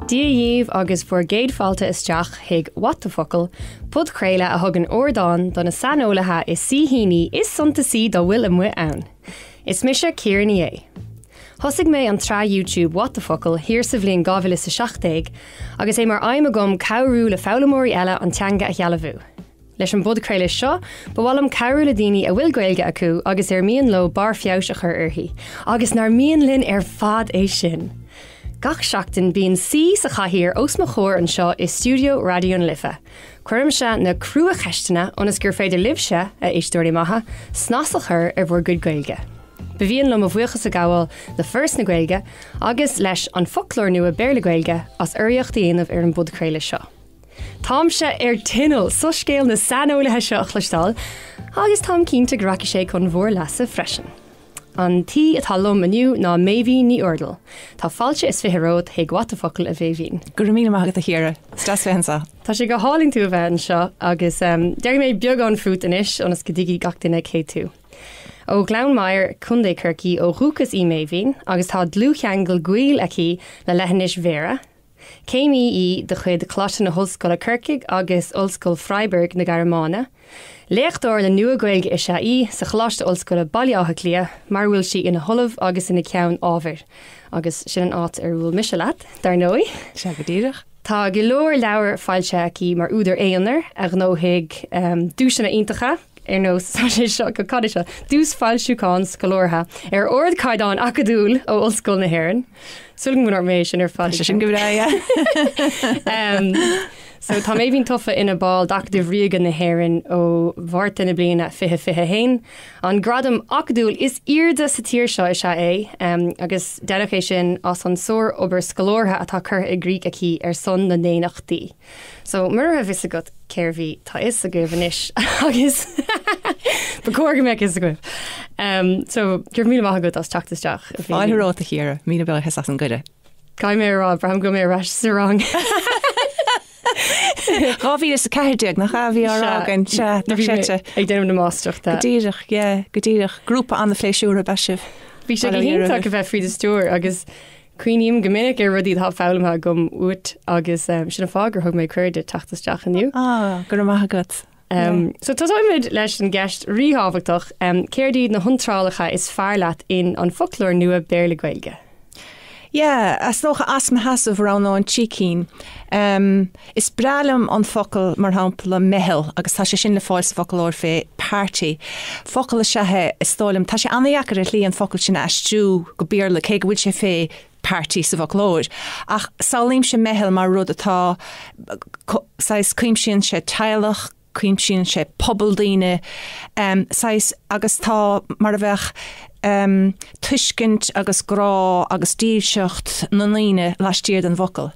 Dia dhíbh agus bhur gcéad fáilte isteach chuig What the Focal, podchraoladh a thugann ardán do na saineolaithe is saoithíní is suntasaí dá bhfuil amuigh ann. Is mise Ciara Ní É. Thosaigh mé an tsraith YouTube What the Focal thiar sa bhliain 2017 agus é mar aidhm agam cabhrú le foghlaimeoirí eile an teanga a shealbhú. Leis an bpodchraoladh seo, ba mhaith liom cabhrú le daoine a bhfuil Gaeilge acu agus ar mian leo barr feabhais a chur uirthi, agus nár mian linn ar fad é sin! Gach seachtain bíonn saoi sa chathaoir os mo chomhair anseo i stiúideo Raidió na Life. Cuirimse na cruacheisteanna ionas gur féidir libhse, a éisteoirí maithe, snas a chur ar bhur gcuid Gaeilge. Ba mhian liom mo bhuíochas a ghabháil le Foras na Gaeilge agus leis An Foclóir Nua Béarla-Gaeilge as urraíocht a dhéanamh ar an bpodchraoladh seo. Táimse ar tinneall soiscéal na saineolaithe seo a chloisteáil agus táim cinnte go rachaidh sé chun bhur leasa freisin. An t-aoi atá liom inniu ná Méibhín Ní Úrdail. Tá fáilte is 20 romhat chuig What the Focal a Mhéibhín. Go raibh míle maith agat a Chiara. Is deas bheith anseo. Tá sé go hálainn tú a bheith anseo agus déarfaidh mé beagán fút anois ionas go dtuigfidh gach duine cé tú. Ó Ghleann Maghair, Co. Chorcaí ó dhúchas í Méibhín agus tá dlúthcheangal gaoil aici le leithinis Bhéarra. Céimí í de chuid Choláiste na hOllscoile Corcaigh agus Ollscoil Freiburg na Gearmáine. Léachtóir le Nua-Ghaeilge is ea í sa Choláiste Ollscoile Baile Átha Cliath mar a bhfuil sí ina hOllamh agus ina Ceann Ábhair. Agus sin an áit ar bhuail mise leat, dar ndóigh. Sea, go díreach. Tá go leor leabhar foilsithe aici mar údar aonair a ghnóthaigh duaiseanna iontacha. ar nós, tá sé seo, cad é seo, Duais Foilsiúcháin Scolártha ar ardchaighdeán acadúil ó Ollscoil na hÉireann. Súil agam go ndúirt mé sin ar fad. Tá sé sin go breá, yeah. So tá Méibhín tofa ina ball d'Acadamh Ríoga na hÉireann ó Mhárta na bliana 2021. An gradam acadúil is airde sa tír seo is ea é, agus deineadh é sin as an sár-obair scolártha atá curtha i gcrích aici ar son na ndaonnachtaí. So, mura raibh fhios agat cérbh í, tá fhios agaibh anois agus ba chóir go mbeadh fhios agaibh. Um, so, go raibh míle maith agat as teacht isteach. Fáilte romhat a Chiara, míle buíochas as an gcuireadh. Caithfidh mé a rá, braithim go bhfuil mé ar ais sa rang. 2014 nach ea a bhí á rá againn, sea, nach seite. Ag déanamh na máistreachta. Go díreach, yeah, go díreach. Grúpa an-phléisiúrtha ab ea sibh. Bhí sé go hiontach a bheith faoi do stiúir agus Cuimhním go minic ar rudaí atá foghlamtha agam uait agus sin an fáth gur thug mé cuireadh duit teacht isteach inniu. Ah, go raibh maith agat. So tosóimid leis an gceist ríthábhachtach, céard iad na hiontrálacha is fearr leat in An Foclóir Nua Béarla-Gaeilge? Yeah, is dócha as mo sheasamh roghnóinn 3 cinn. Is breá liom an focal, mar shampla, meitheal, agus tá sé sin le fáil sa bhfoclóir fé party. Focal is ea é, is dóigh liom. Tá sé an-dheacair ar shlí an focal sin a aistriú go Béarla, cé go bhfuil sé fé party sa bhfoclóir. Ach samhlaímse meitheal mar rud atá, saghas, cuimsíonn sé teaghlach, cuimsíonn sé pobal daoine, saghas, agus tá, mar a bheadh, tuiscint agus grá agus dílseacht na ndaoine laistiar den bhfocal.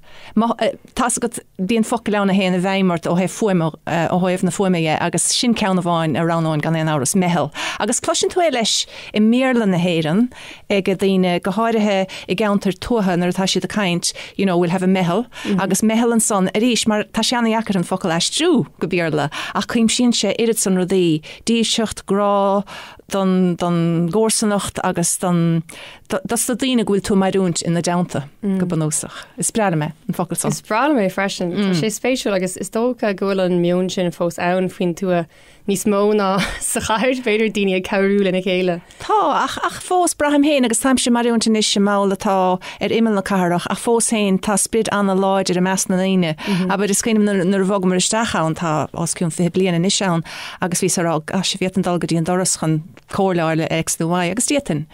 Tá's agat, bíonn focail ann a théann i bhfeidhm ort ó thaobh fuaime, ó thaobh na fuaime dhe, agus sin ceann amháin a roghnóinn gan aon amhras, meitheal. Agus cloiseann tú é leis i mBéarla na hÉireann ag daoine, go háirithe i gceantair tuaithe nuair atá siad ag caint, you know, we'll have a meitheal, agus meitheal ansan arís, mar tá sé an-dheacair an focal a aistriú go Béarla, ach cuimsíonn sé oiread san rudaí, dílseacht, grá don, don gcomharsanacht agus don, dos na daoine go bhfuil tú ag mairiúint ina dteannta, go bunúsach. Is breá liom é, an focal san. Is breá liom é freisin. Tá sé spéisiúil agus is dócha go bhfuil an meon sin fós ann faoin tuath níos mó ná sa chathair, b'fhéidir, daoine ag cabhrú lena chéile. Tá, ach, ach fós, braithim féin, agus táimse ag mairiúint anois i mball atá ar imeall na cathrach, ach fós féin, tá sprid an-láidir i measc na ndaoine. Abair, is cuimhin liom nuair a bhogamar isteach ann, tá os cionn 20 bliain anois ann, agus bhíos ag rá, gosh, bhféadfainn dul go dtí an doras chun comhairle a fháil ar X nó Y, agus d'fhéadfainn.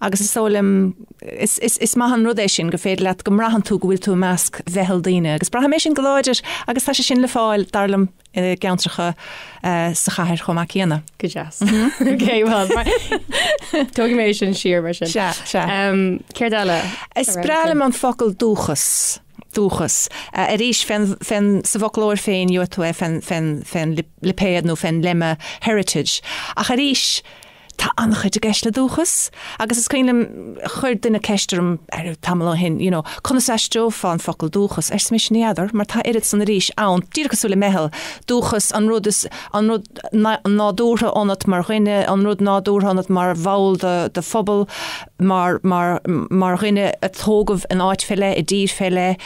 Agus is dóigh liom, is, is, is maith an rud é sin, gur féidir leat, go mbraitheann tú go bhfuil tú i measc mheitheal daoine, agus braithim é sin go láidir, agus tá sé sin le fáil, dar liom, i gceantracha sa chathair chomh maith céanna. Go deas. Ok, well, tógfaidh mé sin siar mar sin. Sea, sea. Céard eile? Is breá liom an focal dúchas. Dúchas. Arís, fén, fén, sa bhfoclóir féin, gheobhaidh tú é fén, fén, fén lipéad nó fén lemma heritage. Ach arís, Tá an-chuid i gceist le dúchas agus is cuimhin liom, chuir duine ceist orm ar tamall ó shin, you know, conas a aistreofá an focal dúchas? Arsa mise, ní fheadar, mar tá oiread san arís ann, díreach cosúil le meitheal, dúchas, an rud is, an rud nádúrtha ionat mar dhuine, an rud nádúrtha ionat mar bhall de, de phobal. mar, mar, mar dhuine a tógadh in áit fé leith, i dtír fé leith,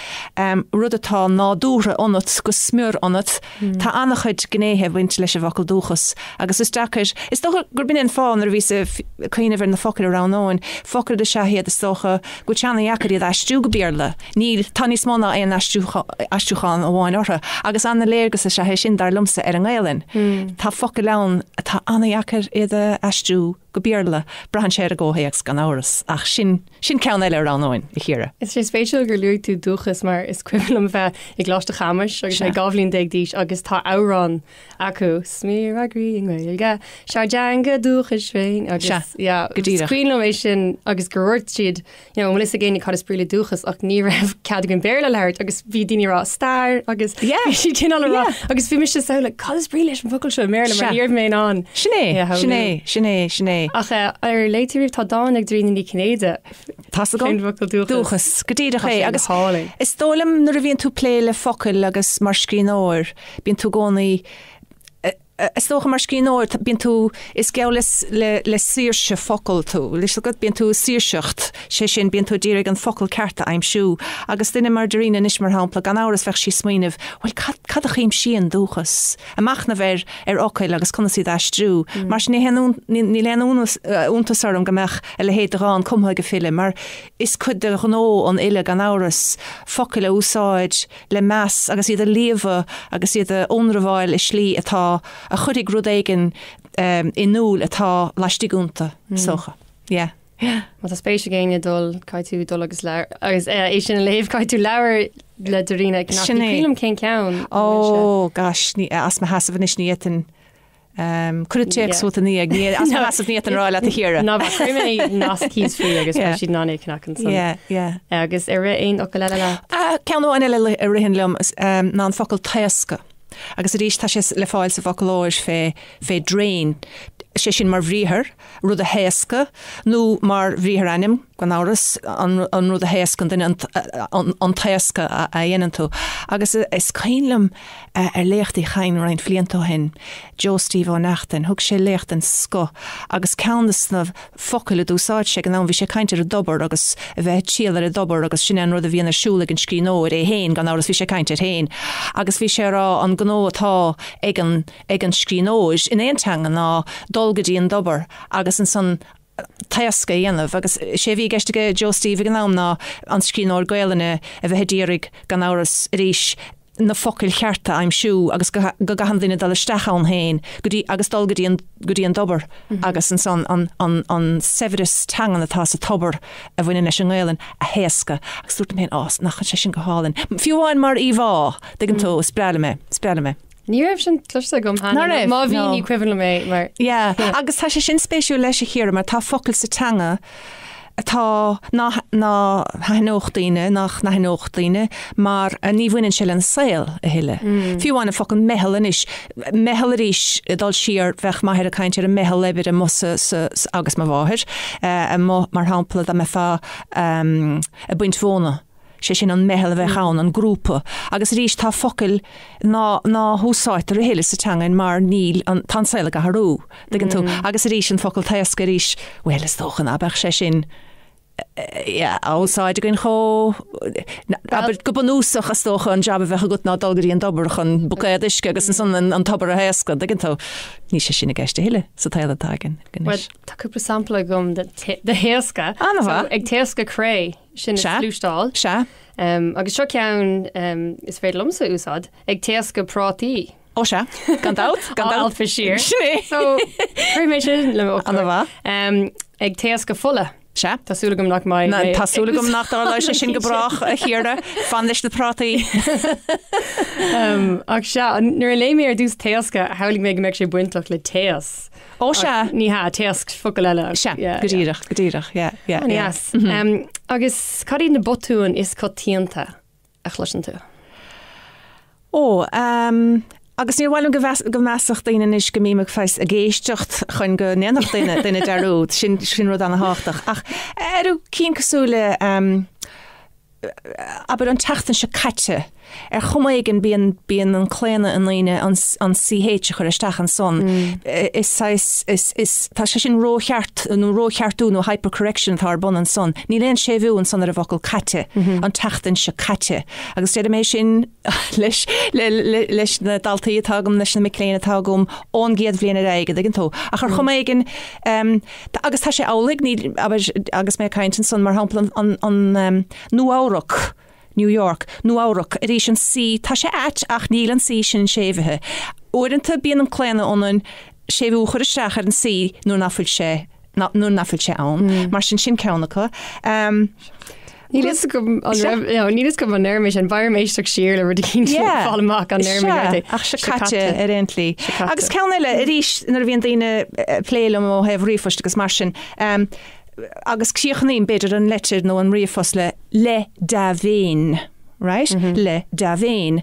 rud atá nádúrtha ionat, go smior ionat. Tá an-chuid gnéithe ag baint leis an bhfocal dúchas agus is deacair, is dócha gurb in é an fáth nuair a bhíos ag cuimhneamh ar na focail a roghnóinn, focail is ea iad is dócha go bhfuil sé an-dheacair iad a aistriú go Béarla. Níl, tá níos mó ná aon aistriúchán amháin orthu agus an-léargas is ea é sin, dar liomsa, ar an nGaelainn. Tá focail ann atá an-dheacair iad a aistriú go Béarla. Braitheann sé ar an gcomhthéacs gan amhras, ach sin, sin ceann eile a roghnóinn, a Chiara. Is sé spéisiúil gur luaigh tú dúchas mar is cuimhin liom bheith i gColáiste Chamuis agus mé 12 bhliain d'aois agus tá amhrán acu, Smior ár gcroí i nGaeilge, 'Sár dteanga dúchais féin agus yeah, Go díreach. is cuimhin liom é sin agus gur dhúirt siad you know, an bhfuil fhios ag éinne cad is brí le dúchas ach ní raibh cead againn Béarla a labhairt agus bhí daoine ag rá stair agus Yeah. bhí siad cineál ag rá Yeah. agus bhí mise so like cad is brí leis an bhfocal seo i mBéarla mar Sea. ní raibh mé in ann Sin é, é a sin shamhlú. é, sin é, sin é. Ach eh, ar léigh tú riamh tá dán ag Dairena Ní Chinnéide Tá's agam. Faoin bhfocal dúchas. Dúchas, go díreach Tá é. sé Agus go hálainn. is dóigh liom nuair a bhíonn tú ag plé le focail agus mar scríbhneoir, bíonn tú i gcónaí Is dócha mar scríbhneoir, bíonn tú, is geall le, le, le saoirse focal tú, bhfuil fhios agat, bíonn tú ag saoirseacht, sé sin, bíonn tú ag iarraidh an focal ceart a aimsiú. Agus duine mar Dairena anois, mar shampla, gan amhras bheadh sí ag smaoineamh, bhuel, cad, cad a chuimsíonn dúchas? Ag machnamh ar, ar fhocail agus conas iad a aistriú. Mar sin, ní haon, níl aon iontas orm go mbeadh a leithéid de dhán cumtha ag an file, mar is cuid de ghnó an fhile, gan amhras, focail a úsáid, le meas agus iad a líomhadh agus iad a ionramháil i slí atá, a chuirfidh rud éigin in iúl atá laistigh iontu, is dócha. Yeah. Yeah. Má tá spéis ag éinne dul, caithfidh tú dul agus leabhar, agus é sin a léamh, caithfidh tú leabhar le Dairena a cheannach. Sin Ní é. cuimhin liom cén ceann. an bhfuil sé? Ó, gosh, ní, as mo sheasamh anois ní fhéadfainn Cuir téacs chugat ina dhiaidh, ní as mo sheasamh ní fhéadfainn a rá leat a Chiara. Ná bac, cuirfidh mé nasc thíos faoi agus beidh siad in ann é a cheannach ansan. Yeah, yeah. Agus ar rith aon fhocal eile leat? Ceann amháin eile a ritheann liom ná an focal taoscadh. Agus arís tá sé le fáil sa bhfoclóir fé fé drain, sé sin mar bhriathar, rud a thaoscadh, nó mar bhriathar ainm, gan amhras, an rud a thaoscann duine, an taoscadh a dhéanann tú. Agus is cuimhin liom ar Léacht Uí Chadhain roinnt bhlianta ó shin, Joe Steve Ó Neachtain, thug sé léacht den scoth agus ceann de na focail a d'úsáid sé ag an am, bhí sé ag caint ar an dtobar agus a bheith ag triall ar an dtobar agus sin é an rud a bhíonn ar siúl ag an scríbhneoir, é féin, gan amhras, bhí sé ag caint air féin agus bhí sé ag rá an gnó atá ag an ag an scríbhneoir in aon teanga ná dul go dtí an dtobar agus ansan taoscadh a dhéanamh agus is é a bhí i gceist aige Joe Steve ag an am ná an scríbhneoir Gaelainne a bheith ag iarraidh, gan amhras, arís, na focail chearta a aimsiú agus go gcaitheann duine dul isteach ann féin go dtí agus dul go dtí an go dtí an dtobar agus ansan an an an saibhreas teangan atá sa tobar a bhaineann leis an nGaelainn a thaoscadh agus dúirt liom féin, á, nach sé sin go hálainn. Fiú amháin mar íomhá, tuigeann tú, is breá liom é, is breá liom é. Ní raibh sin cloiste agam cheana. Ná raibh? Má bhí No. ní cuimhin liom é mar. Yeah, agus tá sé sin spéisiúil leis a Chiara mar tá focail sa teanga atá ná ná haithneodh daoine, nach n-aithneodh daoine mar ní bhaineann sé lena saol a thuilleadh. Fiú amháin an focal meitheal anois, meitheal arís ag dul siar bheadh m'athair ag caint ar an meitheal oibre amuigh sa sa agus mo mháthair amuigh mar shampla dá mbeifeá ag baint mhóna. sé sin an meitheal a bheadh ann, an grúpa. Agus arís tá focail ná ná húsáidtear a thuilleadh sa teangain mar níl an, tá an saol ag athrú, dtuigeann tú. Agus arís an focal taoscadh arís, bhuel is dócha ná beadh sé sin yeah, á úsáid againn chomh, abair go bunúsach is dócha an jab a bheadh agat ná dul go dtí an dtobar chun buicéad uisce agus ansan an, an tobar a thaoscadh, dtuigeann tú. Níl sé sin i gceist a thuilleadh sa tsaol atá againn anois. Bhuel, tá cúpla sampla agam de, de thaoscadh. An-mhaith. So, ag taoscadh cré. Sin Sea. gluaisteáil. Sea. Agus seo ceann is féidir liomsa a úsáid, ag taoscadh prátaí. Ó sea, gan dabht, gan Á dabht. alpadh siar. Sin é. So, cuirfidh mé sin le m'fhoclóir. An-mhaith. Ag taoscadh fola. Sea. Tá súil agam nach mbeidh Ná, mé tá súil agam nach dtarlóidh sé sin go brách, a Chiara. Fan leis na prátaí. Ach sea, nuair a léigh mé ar dtús taoscadh, shamhlaigh mé go mbeadh sé bainteach le téas. Ó sea. Ní hea, téasc focal eile. Sea, go díreach, go díreach, yeah, yeah, yeah. An-dheas. Agus cad iad na botúin is coitianta a chloiseann tú? Ó, agus níor mhaith liom go mheas, go measfadh daoine anois go mbím ag saghas ag éisteacht chun go ndéanfadh duine, duine dearúd, sin, sin rud ana-thábhachtach. Ach ar cinn cosúil le, abair an tseachtain seo caite. Ar chuma éigin bíonn, bíonn an claonadh i ndaoine an, an CH a chur isteach ansan. Is saghas, is, is, tá sé sin rócheart nó rócheartú nó hypercorrection atá ar bun ansan. Níl aon séimhiú ansan ar an bhfocal caite, an tseachtain seo caite. Agus deirim é sin leis, le, le, leis na daltaí atá agam, leis na mic léinn atá agam ón gcéad bhliain ar aghaidh, an dtuigeann tú. Ach ar chuma éigin, agus tá sé amhlaidh, níl, abair, agus mé ag caint ansan, mar shampla, an, an, an Nua-Eabhrac, New York, Nua-Eabhrac, arís an C, tá sé ait ach níl an C sin séimhithe. Uaireanta bíonn an claonadh ionainn séimhiú a chur isteach ar an C nuair nach bhfuil sé, nuair nach bhfuil sé ann. Mar sin, sin ceann acu. Níl fhios agam an raibh, no, níl fhios agam an ndeir mé sin, beidh orm éisteacht siar le rud éicint le fáil amach an ndeir mé é. Ach seo caite ar aon tslí. Agus ceann eile, arís, nuair a bhíonn daoine ag plé liom ó thaobh ríomhphoist agus mar sin, agus críochnaím, b'fhéidir, an leitir nó an ríomhphost le le dea-mhéin, right? Le dea-mhéin.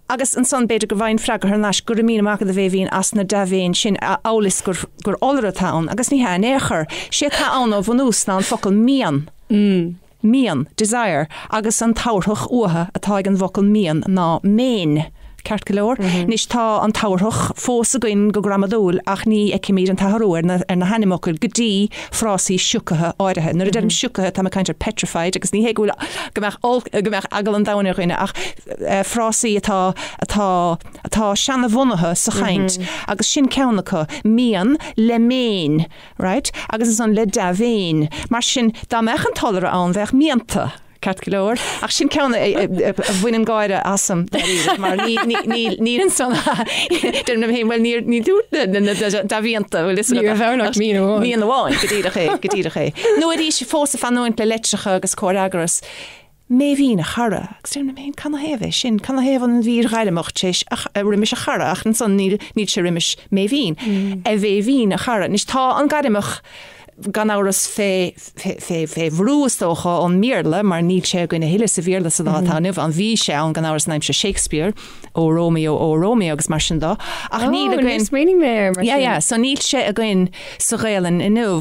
Agus ansan, b'fhéidir go bhfaighinn freagra thar n-ais, go raibh míle maith agat a Bhéibhinn as na dea-mhéin sin, amhail is gur gur iolra atá ann, agus ní hea in aon chor. Sé atá ann ó bhunús ná an focal mian. Mian, desire, agus an tabharthach uatha atá ag an bhfocal mian ná méin. Ceart go leor? Anois tá an tabharthach fós againn go gramadúil ach ní fheicimid an t-athrú ar na, ar na hainmfhocail go dtí frásaí siocaithe áirithe. Nuair a deirim siocaithe táim ag caint ar petrified agus ní hé go bhfuil, go mbeadh olc, go mbeadh eagal an domhain ar dhuine ach frásaí atá, atá, atá seanabhunaithe sa chaint agus sin ceann acu, mian le méin. Right? Agus ansan le dea-mhéin. Mar sin, dá mbeadh an t-iolra ann, bheadh mianta, ceart go leor. Ach sin ceann a bhaineann gáire asam, dáiríre, mar níl ansan, deirim liom féin, bhuel, níor, ní dúirt na dea-mhianta, bhfuil fhios agat. Ní raibh ann ach mian amháin. Mian amháin, go díreach é, go díreach é. Nó arís, fós ag fanúint le leitreacha agus comhfhreagras. Méibhín, a chara. Agus deirim liom féin, canathaobh é sin? Canathaobh an mhír ghairmeach tar éis a, roimis a chara, ach ansan níl, níl sé roimis Méibhín. A Mhéibhín, a chara. Anois tá an gairmeach gan amhras fé, fé, fé, fé bhrú is dócha ón mBéarla mar níl sé againn a thuilleadh sa Bhéarla sa lá atá inniu ann. Bhí sé ann gan amhras in aimsir Shakespeare, O Romeo, O Romeo agus mar sin de. Ach níl againn. Níor smaoinigh mé air mar sin. Yeah, yeah, so níl sé againn sa Ghaelainn inniu.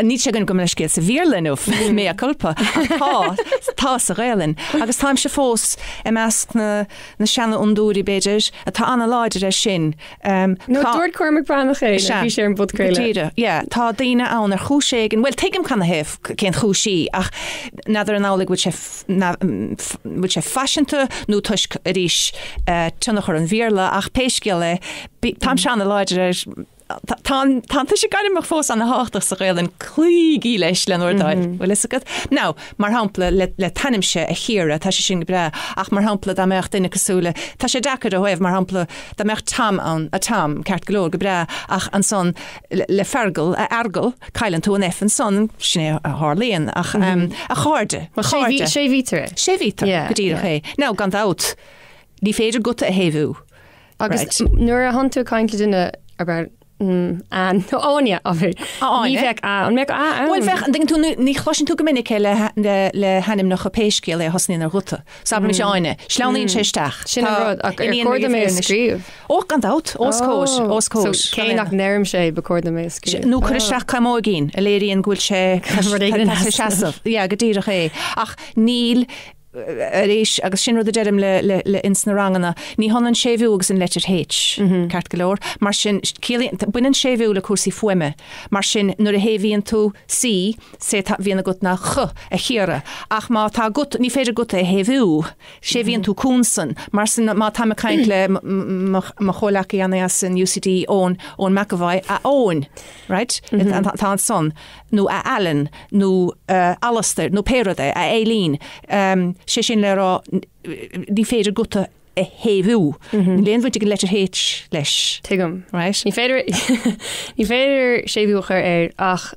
Níl sé againn gabh mo leithscéal sa Bhéarla inniu, mea culpa, ach tá, tá sa Ghaelainn. Agus táimse fós i measc na, na seanfhondúirí, b'fhéidir, atá an-láidir air sin. Nó dúirt Cormac Breathnach é, nuair a bhí sé ar an bpodchraoladh. Go díreach, yeah. Tá daoine ann ar chúis éigin, bhuel, tuigim canathaobh, cén chúis í, ach n'fheadar an amhlaidh go bhfuil sé, bhfuil sé faiseanta nó toisc, arís, tionchar an Bhéarla, ach pé scéal é, táimse an-láidir air. Tá an tuiseal gairmeach fós ana-thábhachtach sa Ghaelainn, cloígí leis le bhur dtoil, bhfuil fhios agat? Now, mar shampla, le t'ainmse, a Chiara, tá sé sin go breá, ach mar shampla, dá mbeadh duine cosúil le, tá sé deacair ó thaobh, mar shampla, dá mbeadh Tom ann, a Tom, ceart go leor, go breá, ach ansan le Feargal, a Fheargal, cailleann tú an F ansan, sin é a tharlaíonn, ach a chairde, a chairde. Séimhítear é. Séimhítear, go díreach é. Now, gan dabht, ní féidir guta a shéimhiú. Agus nuair a thánn tú ag caint le duine abair Ann nó Áine, abair. Áine. Ní bheadh A, an mbeadh A ann? Bhuel bheadh, an dtuigeann tú, ní chloiseann tú go minic é le le hainmneacha pé scéal é a thosnaíonn ar ghuta. So abraimis Áine, sleamhnaíonn sé isteach. Sin an rud, ach ar chóir dom é a scríobh? Ó, gan dabht, os comhair, os comhair. So cé nach ndeirimse é, ba chóir dom é a scríobh. Nó cuir isteach caimóigín a léiríonn go bhfuil sé, Rud éigin tá sé seasamh. Yeah, go díreach é. Ach níl, arís, agus sin rud a deirim le, le, le ins na ranganna, ní hionann séimhiú agus an leitir H, ceart go leor. Mar sin, ciallaíonn, baineann séimhiú le cúrsaí fuaime. Mar sin, nuair a shéimhíonn tú C, sé atá, bhíonn agat ná Ch, a Chiara. Ach má tá guta, ní féidir guta a shéimhiú, séimhíonn tú consan. Mar sin, má táim ag caint le mo, mo chomhleacaí as an UCD, Eoin, Eoin McEvoy, a Eoin, right? Tá ansan. nó a Alan, nó a Alastair, nó pé rud é, a Eileen, sé sin le rá, ní féidir guta a shéimhiú. Níl aon bhaint ag an leitir H leis. Tuigim. Right? Ní féidir, ní féidir séimhiú a chur air ach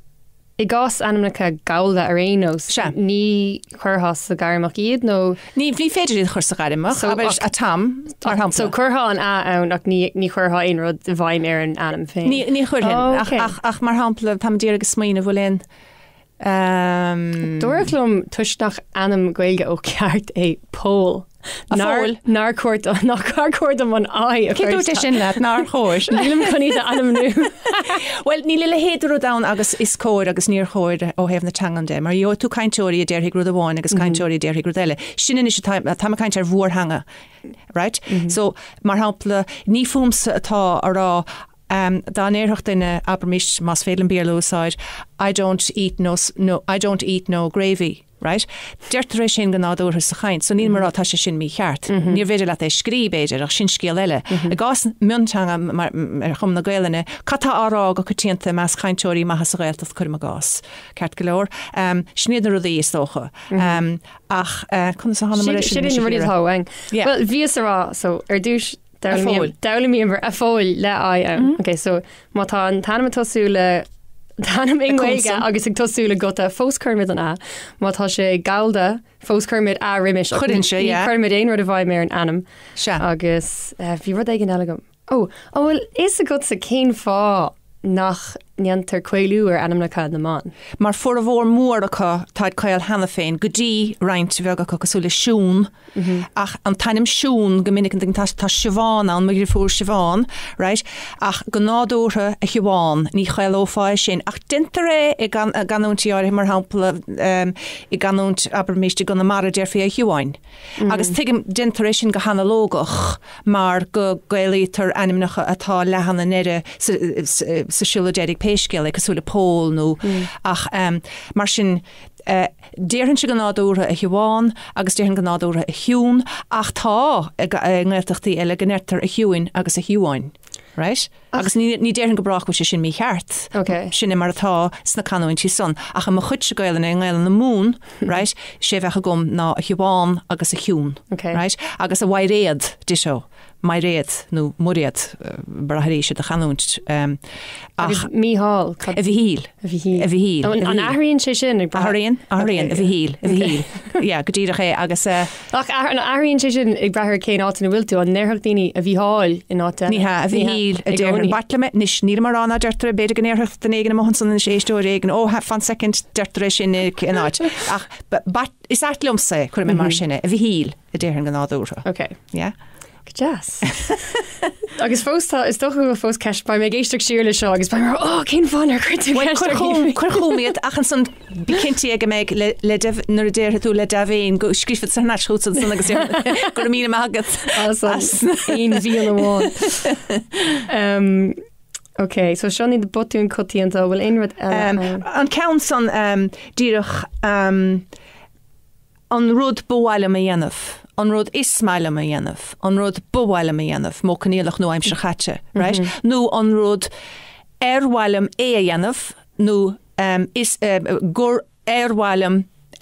i gcás ainmneacha Gallda ar aon nós, Sea. ní chuirfeá sa ghairmeach iad nó. Ní, ní féidir iad a chur sa ghairmeach, So, abair ach- a Tom, mar shampla. So chuirfeá an A ann ach ní, ní chuirfeá aon rud i bhfeidhm ar an ainm féin. Ní, ní chuirfinn, Oh, ach, okay. ach, ach mar shampla, táim d'iarraidh ag smaoineamh bhfuil aon, Dúradh liom toisc nach ainm Gaeilge ó cheart é Pól. A Phóil. Nár chóir nár chóir dom an I a Cé chur dúirt é sin leat nár chóir? Nílim chun iad a ainmniú. Bhuel, níl a leithéid de rud ann agus is cóir agus níor chóir ó thaobh na teangan de, mar gheobhaidh tú cainteoirí a déarfaidh rud amháin agus cainteoirí a déarfaidh rud eile. Sin anois atá, táim ag caint ar mhórtheanga, right? So, mar shampla, ní fúmsa atá a rá dá ndéarfadh duine, abraimis, más féidir liom Béarla a úsáid, I don't eat no, no, I don't eat no gravy. Right? Deirtear é sin go nádúrtha sa chaint, so nílim ag rá tá sé sin mícheart. Níorbh fhéidir leat é a scrí, b'fhéidir, ach sin scéal eile. I gcás mionteanga mar ar chuma na Gaelainne, cad tá á rá go coitianta i measc chainteoirí maithe sa Ghaeltacht, cuirim i gcás. Ceart go leor. Sin iad na rudaí, is dócha. Ach conas a thánamar air sin? Sin iad na rudaí atá uainn. Bhuel, bhíos a rá, so ar dtús, D'fhoghlaimíomar a Phóil le I ann. Ok, so má tá an t-ainm ag tosú le t-ainm i nGaeilge agus ag tosú le guta, fós cuirimid an A. Má tá sé Gallda, fós cuirimid A roimis. Cuireann sé, yeah. Ní chuirimid aon rud i bhfeidhm ar an ainm. Sea. Agus bhí rud éigin eile agam. Ó, an bhfuil fhios agatsa cén fáth nach ndéantar caolú ar ainmneacha na mban? Mar formhór mór acu táid caol cheana féin, go dtí roinnt bheag acu cosúil le Siún, ach an t-ainm Siún go minic an tá tá Siobhán ann, mo dheirfiúr Siobhán, right, ach go nádúrtha a Shiobhán, ní chaolófá é sin, ach déantar é i gcanúintí áirithe, mar shampla i gcanúint, abraimis, i gConamara déarfaí a Shiobháin. Agus tuigim, déantar é sin go hanalógach mar go gcaolaítear ainmneacha atá leathan i ndeireadh, sa siolla deiridh pé scéal é, cosúil le Pól nó ach mar sin déarfainnse go nádúrtha a Shiobhán agus déarfainn go nádúrtha a Shiún ach tá i nGaeltachtaí eile go ndeirtear a Shiúin agus a Shiobháin. Right? Agus ní déarfainn go brách go bhfuil sé sin mícheart. Sin é mar atá sna canúintí san. Ach i mo chuidse Gaelainne, i nGaelainn na Mumhan, right, sé a bheadh agam ná a Shiobhán agus a Shiún. Right? Agus a Mhairéad, ditto. Mairéad nó Muiréad, brath arís ar do chanúint. Ach. Agus Mícheál, cad. A Mhichíl. A Mhichíl. A Mhichíl. An athraíonn sé sin ag brath? Athraíonn, athraíonn, a Mhichíl, a Mhichíl. Yeah, go díreach é agus. Ach an athraíonn sé sin ag brath ar cén áit ina bhfuil tú? An ndéarfadh daoine a Mhícheáil in áit eile? Ní hea, a Mhichíl a déarfainn. B'ait liom é. Anois, nílim á rá ná deirtear é, b'fhéidir go ndéarfadh duine éigin amuigh ansan anois, éisteoir éigin, oh, fan soicind, deirtear é sin in áit. Ach b'ait, is ait liomsa é, cuirfidh mé mar sin é, a Mhichíl a déarfainn go nádúrtha. Ok. Yeah? Go deas. Agus fós tá, is dócha go bhfuil fós ceist, beidh mé ag éisteacht siar le seo agus beidh mé, oh, cén fáth nár chuir tú ceist ar chum, cuir chugam iad ach ansan bí cinnte go mbeidh le, le deimh, nuair a déarfaidh tú le dea-mhéin go scríobhfad thar n-ais chugat ansan agus go raibh míle maith agat as an aon mhian amháin. Um, ok, so seo iad na botúin coitianta, bhfuil aon rud eile um, An ceann san um, díreach um, An rud ba mhaith liom a dhéanamh, an rud is maith liom a dhéanamh, an rud ba mhaith liom a dhéanamh, modh coinníollach nó aimsir chaite, right? Nó an rud ar mhaith liom é a dhéanamh nó is gur ar mhaith liom,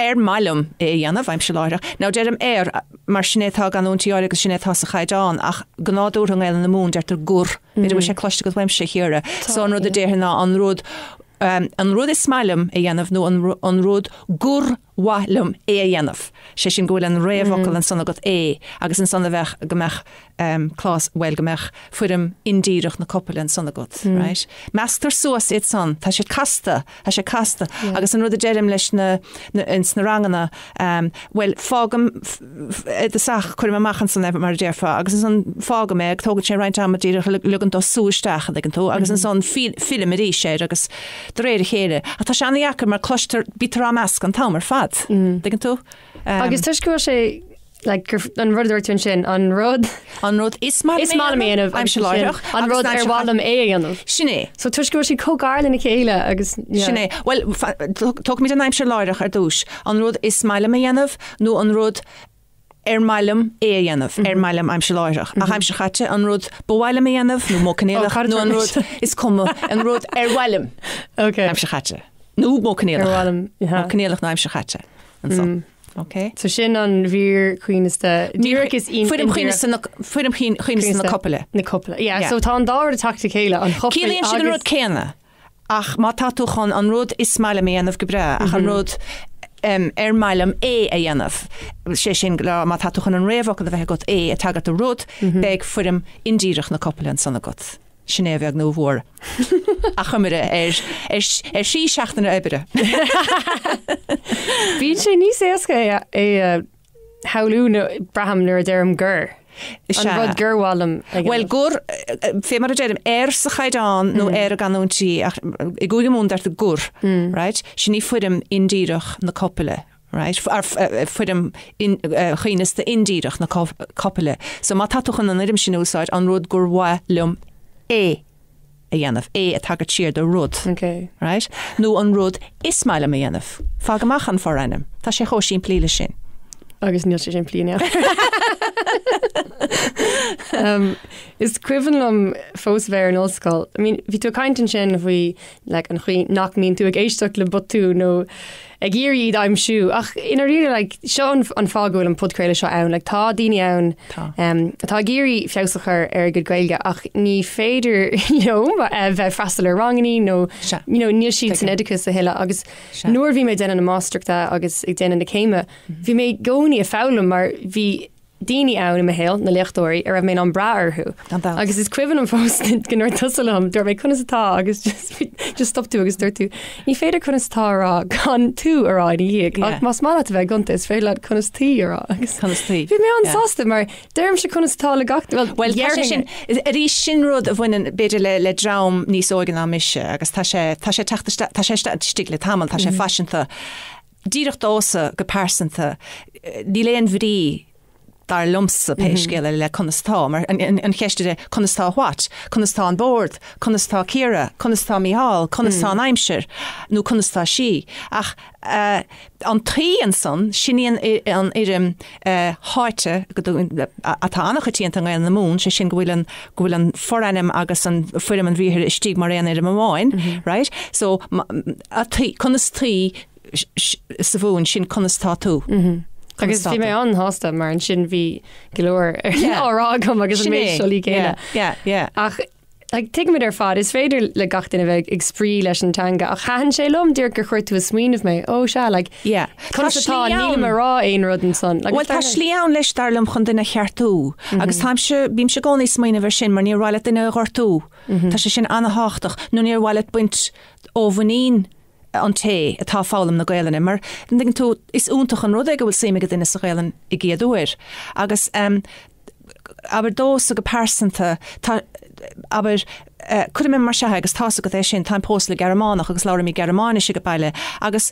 ar maith liom é a dhéanamh, aimsir láithreach. Now deirim ar mar sin é atá i gcanúintí áirithe agus sin é atá sa chaighdeán ach go nádúrtha i nGaelainn na Mumhan deirtear gur. B'fhéidir go bhfuil sé cloiste agat uaimse, a Chiara. So an rud a déarfainn ná an rud an rud is maith liom a dhéanamh nó an rud gur mhaith liom é a dhéanamh, sé sin go bhfuil an réamhfhocal ansan agat é agus ansan a bheadh, go mbeadh clás, bhuel go mbeadh foirm indíreach na copaile ansan agat, right? Measctar suas iad san, tá siad casta, tá sé casta agus an rud a deirim leis na, ins na ranganna, bhuel fágaim i dtosach, cuirim amach ansan é mar a déarfá agus ansan fágaim é, tógann sé roinnt ama díreach ligean dó sú isteach, an dtuigeann tú, agus ansan fillim arís air agus de réir a chéile. Ach tá sé an-dheacair mar cloistear, bítear á meascadh an t-am ar fad. Tuigeann tú? Agus toisc go bhfuil sé, like, gur, an rud a dúirt tú ansin, an rud. An rud is maith liom a dhéanamh, aimsir láithreach, an rud ar mhaith liom é a dhéanamh. Sin é. So toisc go bhfuil siad chomh gar lena chéile agus. Sin é. Bhuel, tógfaimid an aimsir láithreach ar dtús. An rud is maith liom a dhéanamh nó an rud ar maith liom é a dhéanamh, ar maith liom aimsir láithreach, ach aimsir chaite, an rud ba mhaith liom a dhéanamh, nó modh coinníollach, nó an rud, is cuma, an rud ar mhaith liom, aimsir chaite, nó modh coinníollach, modh coinníollach nó aimsir chaite, ansan. Ok. So sin an mhír choibhneasta, díreach is Foirm choibhneasta na, foirm choibhneasta na copaile. Na copaile, yeah. So tá an dá rud ag teacht le chéile, an chopail agus. Ciallaíonn siad an rud céanna. Ach má tá tú chun an rud is maith liom a dhéanamh go breá, ach an rud ar maith liom é a dhéanamh, sé sin le rá, má tá tú chun an réamhfhocal a bheith agat é ag tagairt do rud, beidh foirm indíreach na copaile ansan agat. Sin é a bheag nó a mhór. Achoimre ar ar thrí seachtaine oibre. Bíonn sé níos éasca é a. shamhlú braithim nuair a deirim gur. Is An ea. rud gur mhaith liom a Bhuel, dhéanamh. gur, fé mar a deirim, ar sa chaighdeán nó ar i gcanúintí, ach i gCúige Mumhan deirtear gur, right? Sin í foirm indíreach na copaile, right? Foirm choibhneasta indíreach na copaile. So má tá tú chun an fhoirm sin a úsáid, an rud gur mhaith liom é a dhéanamh, é ag tagairt siar do rud, Okay. right? Nó an rud is maith liom a dhéanamh. Fág amach an forainm. Tá sé chomh simplí leis sin. Agus níl sé simplí in aon um, Is cuimhin liom fós bheith ar an ollscoil. I mean, bhí tú ag caint ansin faoi like, an chaoi nach mbíonn tú ag éisteacht le botúin nó ag iarraidh iad a aimsiú. Ach i ndáiríre like, seo an, an fáth go bhfuil an podchraoladh seo ann. Like, tá daoine ann Tá. um, atá ag iarraidh feabhas a chur ar a gcuid Gaeilge ach ní féidir leo eh, bheith freastal ar rangannaí nó Sea. you know, níl siad san Tuigim. oideachas a thuilleadh agus Sea. nuair a bhí mé ag déanamh na máistreachta agus ag déanamh na céime, bhí mé i gcónaí ag foghlaim mar bhí daoine ann i mo shaol, na léachtóirí, a raibh mé in ann brath orthu. Gan dabht. Agus is cuimhin liom fós go ndúirt tusa liom, dúirt mé conas atá agus just, just stop tú agus dúirt tú, ní féidir conas atá a rá gan tú a rá ina dhiaidh, Yeah. ach más maith leat a bheith gonta is féidir leat conas taoi a rá. Agus Conas taoi. Bhí mé Yeah. an-sásta mar deirimse conas atá le gach well, Well, tá sé dhéarfainn sin, arís sin rud a bhaineann b'fhéidir le, le dream níos óige ná mise agus tá sé, tá sé teacht isteach, tá sé istigh le tamall, tá sé faiseanta. Díreach domhsa go pearsanta, níl aon bhrí, dar liomsa, pé scéal é, le conas tá, mar an cheist is conas tá what? Conas tá an bord? Conas tá Ciara? Conas tá Mícheál? Conas tá an aimsir? Nó conas tá sí? Ach an taoi ansan, sin í an fhoirm tháite atá an-choitianta i nGaelainn na Mumhan, sé sin go bhfuil an, go bhfuil an forainm agus an foirm an bhriathair istigh mar aon fhoirm amháin, right? So, a taoi, conas taoi sa Mhumhain, sin conas tá tú. Agus bhí mé an-shásta mar ansin bhí go leor á rá agam agus an méid siollaí céanna. Yeah, yeah. Ach like, tuigimid ar fad, is féidir le gach duine bheith ag spraoi leis an teanga ach thaitin sé liom díreach gur chuir tú ag smaoineamh mé, ó sea, like, Yeah. conas atá, nílim ag rá aon rud ansan. Like, Bhuel tá slí ann leis dar liom chun duine a cheartú agus táimse, bímse i gcónaí ag smaoineamh ar sin mar níor mhaith leat duine a ghortú. Tá sé sin an-thábhachtach nó níor mhaith leat baint ó mhuinín an té atá ag foghlaim na Gaelainne mar, an dtuigeann tú, is iontach an rud é go bhfuil suim ag duine sa Ghaelainn i gcéad uair agus ehm abair domhsa go pearsanta tá abair eh cuirfidh mé mar seo é agus tá's agat é sin táim pósta le Gearmánach agus labhraímid Gearmáinis ag baile agus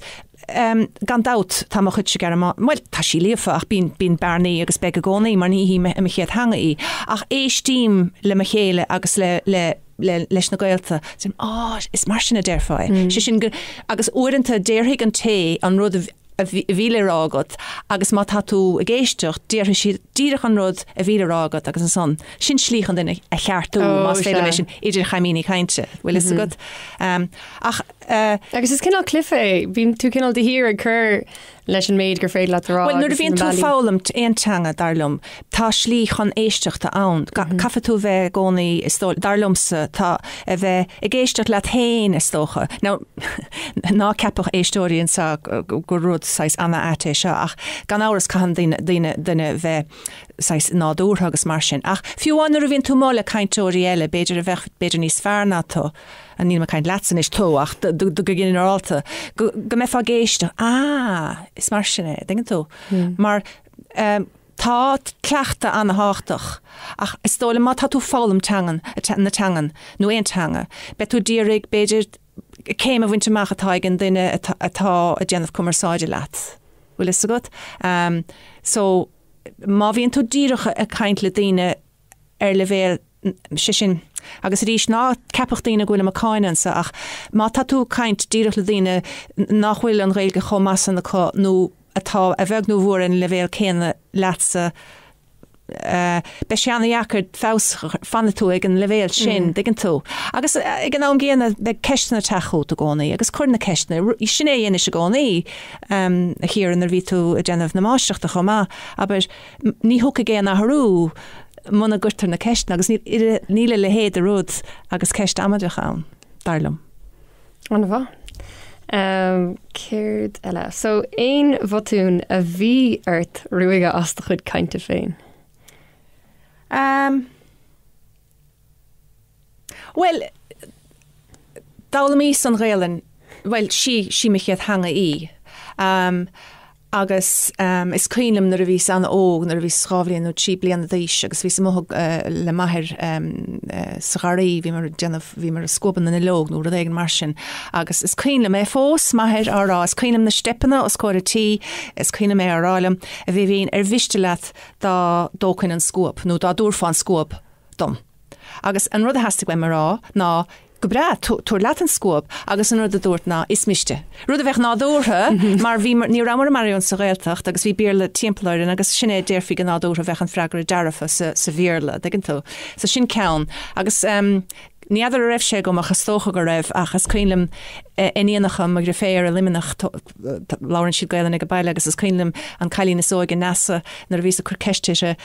ehm gan dabht tá mo chuidse Gearmá bhuel tá sí líofa ach bíonn bíonn bearnaí agus beidh i gcónaí mar ní hí mo chéad theanga í ach éistím le mo chéile agus le le le, leis na gaolta. Deirim, Á, is mar sin a déarfá é. Sé sin go, agus uaireanta déarfaidh an té an rud a bhí, a bhí le rá agat agus má tá tú ag éisteacht, déarfaidh siad díreach an rud a bhí le rá agat agus ansan, sin slí chun duine a cheartú, Ó, más féidir liom é sea. sin, idir chaimíní cainte. Bhfuil fhios agat? Ach, eh. Agus is cineál cluiche é, bíonn tú cineál de shíor ag cur leis an méid gur féidir leat a rá. Bhuel, nuair a bhíonn tú ag foghlaim aon teanga, dar liom, tá slí chun éisteachta ann. Caithfidh tú a bheith i gcónaí, is dóigh, dar liomsa, tá, a bheith ag éisteacht leat féin, is dócha. Now, ná ceapadh éisteoirí anseo gur rud saghas ana-ait é seo, ach gan amhras caitheann daoine, daoine, duine bheith saghas nádúrtha agus mar sin. Ach fiú amháin nuair a bhíonn tú amuigh le cainteoirí eile, b'fhéidir a bheadh, b'fhéidir níos fearr ná tú, níl mé ag caint leatsa anois, tú, ach go ginearálta, go mbeifeá ag éisteacht, ah, is mar sin é, dtuigeann tú? Mar tá cleachtadh an-thábhachtach, ach is dóigh liom má tá tú ag foghlaim teangan, na teangan, nó aon teanga, beidh tú d'iarraidh, b'fhéidir, céim a bhaint amach atá ag an duine atá ag déanamh cumarsáide leat. Bhfuil fhios agat? So, má bhíonn tú díreach ag caint le daoine ar leibhéal, sé sin, agus arís, ná ceapadh daoine go bhfuilim ag cáineadh anso, ach má tá tú ag caint díreach le daoine nach bhfuil an Ghaeilge chomh maith san acu nó atá a bheag nó a mhór ar an leibhéal céanna leatsa, beidh sé ana-dheacair feabhas, fanfaidh tú ag an leibhéal sin, dtuigeann tú. Agus ag an am gcéanna, beidh ceisteanna ag teacht chugat i gcónaí agus cuir na ceisteanna, sin é a dheinis i gcónaí, a Chiara, nuair a bhí tú ag déanamh na máistreachta chomh maith, abair, Ní thiocfaidh aon athrú muna gcuirtear na ceisteanna agus níl a leithéid de rud agus ceist amaideach ann, dar liom. An-mhaith. Céard eile? So, aon bhotún a bhí ort ruaigeadh as do chuid cainte féin? Bhuel, d'fhoghlaimíos an Ghaelainn, bhuel, sí, sí mo chéad theanga í. Agus is cuimhin liom nuair a bhíos an-óg, nuair a bhíos 2 bhliain nó 3 bliana d'aois agus bhíos amuigh le m'athair sa gharraí, bhíomar ag déanamh, bhíomar ag scuabadh na nduilleog nó rud éigin mar sin agus is cuimhin liom é fós, m'athair á rá, is cuimhin liom na steipeanna os comhair an tí, is cuimhin liom é á rá liom, a Bhéibhinn, ar mhiste leat dá dtógfainn an scuab nó dá dtabharfá an scuab dom. Agus an rud a theastaigh uaim a rá ná, Go breá, tabhair leat an scuab, agus an rud a dúirt ná, Is miste. Rud a bheadh nádúrtha, mar bhí, ní rabhamar i maraon sa Ghaeltacht agus bhí Béarla timpeall orainn agus sin é a déarfaí go nádúrtha, bheadh an freagra dearfa sa, sa Bhéarla, dtuigeann tú. So sin ceann. Agus ní fheadar a raibh sé agam ach is dócha go raibh ach is cuimhin liom iníonacha mo dheirféar i Luimneach, labhrann siad Gaelainn ag baile agus is cuimhin liom an cailín is óige, Neasa, nuair a bhíos ag cur ceist uirthi,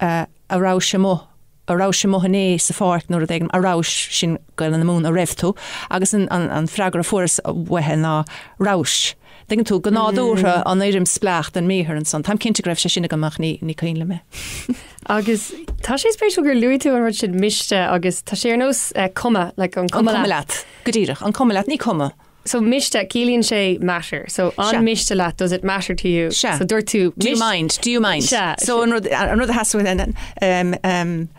a rabhais amuigh, a rabhais amuigh inné sa pháirc nó rud éigin, a rabhais, sin Gaelainn na Mumhan, a raibh tú, agus an, an, an freagra a fuaireas uaithi ná rabhais. Tuigeann tú, go nádúrtha an fhoirm spleách den mbriathar ansan. Táim cinnte go raibh sé sin agam ach ní, ní cuimhin liom é. Agus tá sé spéisiúil gur luaigh tú an rud sin miste agus tá sé ar nós eh, cuma, like an cuma leat. An cuma leat. Go díreach, an cuma leat, ní cuma. So miste, ciallaíonn sé matter. So an miste leat, does it matter to you? Sea. So dúirt tú Do you mind? Do you mind? Sea. So an rud, an rud a theastaigh um, um,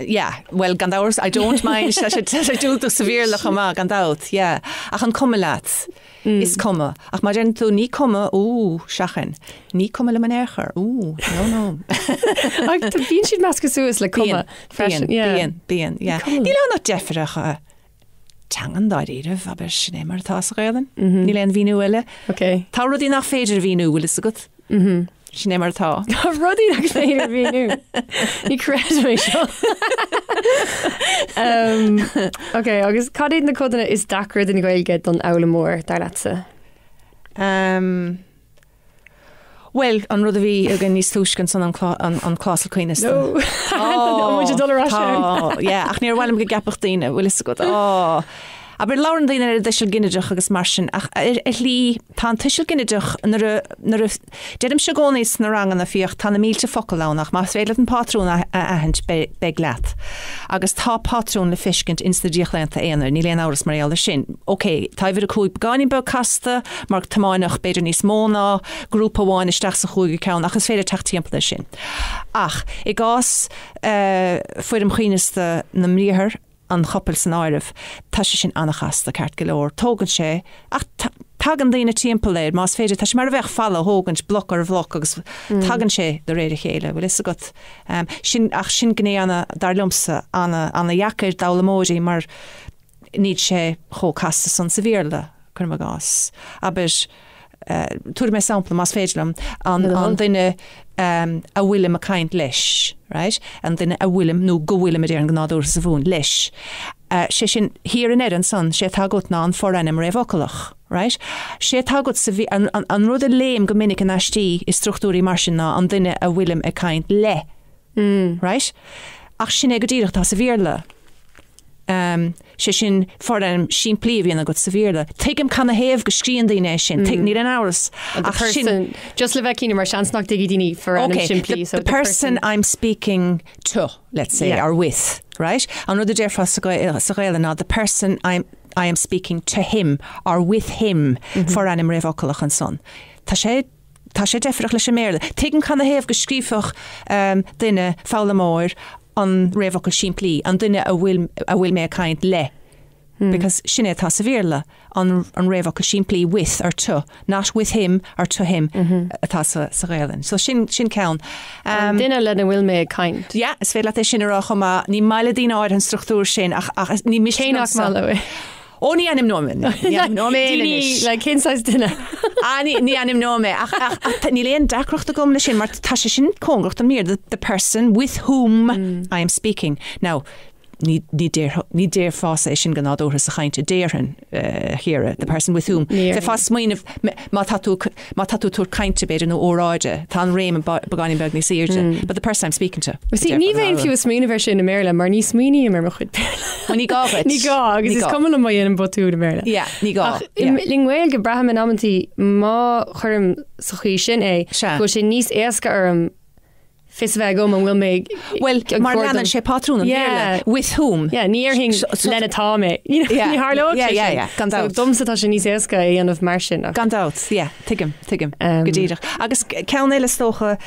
yeah, well gan dabht, I don't mind, tá sé tá sé diúltach sa Bhéarla chomh maith, gan dabht, yeah. Ach an cuma leat? Is cuma. Ach má deireann tú ní cuma, ú, seachain. Ní cuma liom in aon chor, ú, no, no. Ach bíonn siad measctha suas le cuma freisin. Bíonn, bíonn, bíonn, yeah. Níl ann ach deifir ach teangan dáiríribh, abair, sin é mar atá sa Ghaelainn. Níl aon mhíniú eile. Ok. Tá rudaí nach féidir a mhíniú, bhfuil fhios agat? Sin é mar atá. Tá rudaí nach féidir a mhíniú. Ní chreidim é seo. um, ok, agus cad iad na codanna is deacra den Ghaeilge don fhoghlaimeoir, dar leatsa? Um, Bhuel, an rud a bhí againn níos túisce ansan an an clásal coibhneasta. No. Tá muid ag dul ar ais ann. Tá, yeah, ach níor mhaith liom go gceapfadh daoine, bhfuil fhios agat, á. Abair, labhrann daoine ar an dtuiseal ginideach agus mar sin, ach ar ar shlí, tá an tuiseal ginideach nuair a, nuair a, deirimse i gcónaí sna ranganna, féach, tá na mílte focal ann ach más féidir leat an pátrún a a aithint, beidh, beidh leat. Agus tá pátrún le feiscint ins na díochlaonta aonair, níl aon amhras mar gheall air sin. Ok, tá uimhir a 5 beagáinín beag casta, mar tiomáineadh b'fhéidir níos mó ná grúpa amháin isteach sa chúigiú ceann ach is féidir teacht timpeall air sin. Ach i gcás foirm choibhneasta na mbriathar, an chopail san áireamh, tá sé sin an-chasta, ceart go leor. Tógann sé, ach tagann daoine timpeall air, más féidir. Tá sé mar a bheadh falla a thógaint, bloc ar bhloc, agus tagann sé de réir a chéile, bhfuil fhios agat. Sin, ach sin gné ana, dar liomsa, ana, ana-dheacair d'fhoghlaimeoirí mar, Níl sé chomh casta san sa Bhéarla, cuirim i gcás. Abair, tabharfaidh mé sampla, más féidir liom, an duine a bhfuilim ag caint leis, right? An duine a bhfuilim, nó go bhfuilim, a déarfainn go nádúrtha sa Mhumhain, leis. Sé sin, thiar i ndeireadh ansan, sé atá agat ná an forainm réamhfhocalach, right? Sé atá agat sa, an rud a léim go minic in aistí i struchtúirí mar sin ná an duine a bhfuilim ag caint le, right? Ach sin é go díreach atá sa Bhéarla. Sé sin forainm simplí a bhíonn agat sa Bhéarla. Tuigim canathaobh go scríonn daoine é sin, tuig, níl aon amhras. The person, just le bheith cinnte mar seans nach dtuigfidh daoine forainm simplí. The, the person I'm speaking to, let's say, yeah. or with, right? An rud a déarfá sa Ghaelainn ná the person I'm, I am speaking to him or with him, mm -hmm. forainm réamhfhocalach ansan. Tá sé Tá sé deifreach leis an mBéarla. Tuigim canathaobh go scríobhfadh duine, foghlaimeoir, an réamhfhocal simplí, an duine a bhfuil, a bhfuil mé ag caint le. Because sin é atá sa Bhéarla, an, an réamhfhocal simplí with or to, not with him or to him atá sa, sa Ghaelainn. So sin, sin ceann. An duine lena bhfuil mé ag caint. Yeah, is féidir leat é sin a rá chomh maith. Ní maith le daoine áirithe an struchtúr sin ach, ach ní miste Cé nach maith leo é? Ó ní ainmneoidh mé, ní ainmneoidh mé éinne anois. Daoine, like, cén saghas duine? Ah, ní, ní ainmneoidh mé, ach, ach, ach níl aon deacracht agam leis sin, mar tá sé sin cóngarach don mBéarla, the, the person with whom I am speaking. Now, ní, ní déarfá, ní déarfása é sin go nádúrtha sa chaint, déarfainn, a Chiara, the person with whom. Ní Bheifeá ag smaoineamh, má tá tú, má tá tú ag tabhairt cainte, b'fhéidir, nó óráide, tá an réim beagáinín beag níos airde, but the person I'm speaking to. Well, see, ní bheinn fiú ag smaoineamh air sin i mBéarla, mar ní smaoiním ar mo chuid Béarla. Well, ní gá duit. Ní gá, agus is cuma liom má dhéanaim botún i mBéarla. Yeah, ní gá. Ach i nGaeilge, braithim in amantaí má chuirim sa chaoi sin é, go bhfuil sé níos éasca orm. Fios a bheith agam an bhfuil mé ag Bhuel, mar leanann sé pátrún an Bhéarla, with whom. Yeah, ní déarfainn lena tá mé. You know, ní tharlódh sé sin. Yeah, gan dabht. So domsa tá sé níos éasca é a dhéanamh mar sin. Gan dabht, yeah, tuigim, tuigim, go díreach. Agus ceann eile is dócha,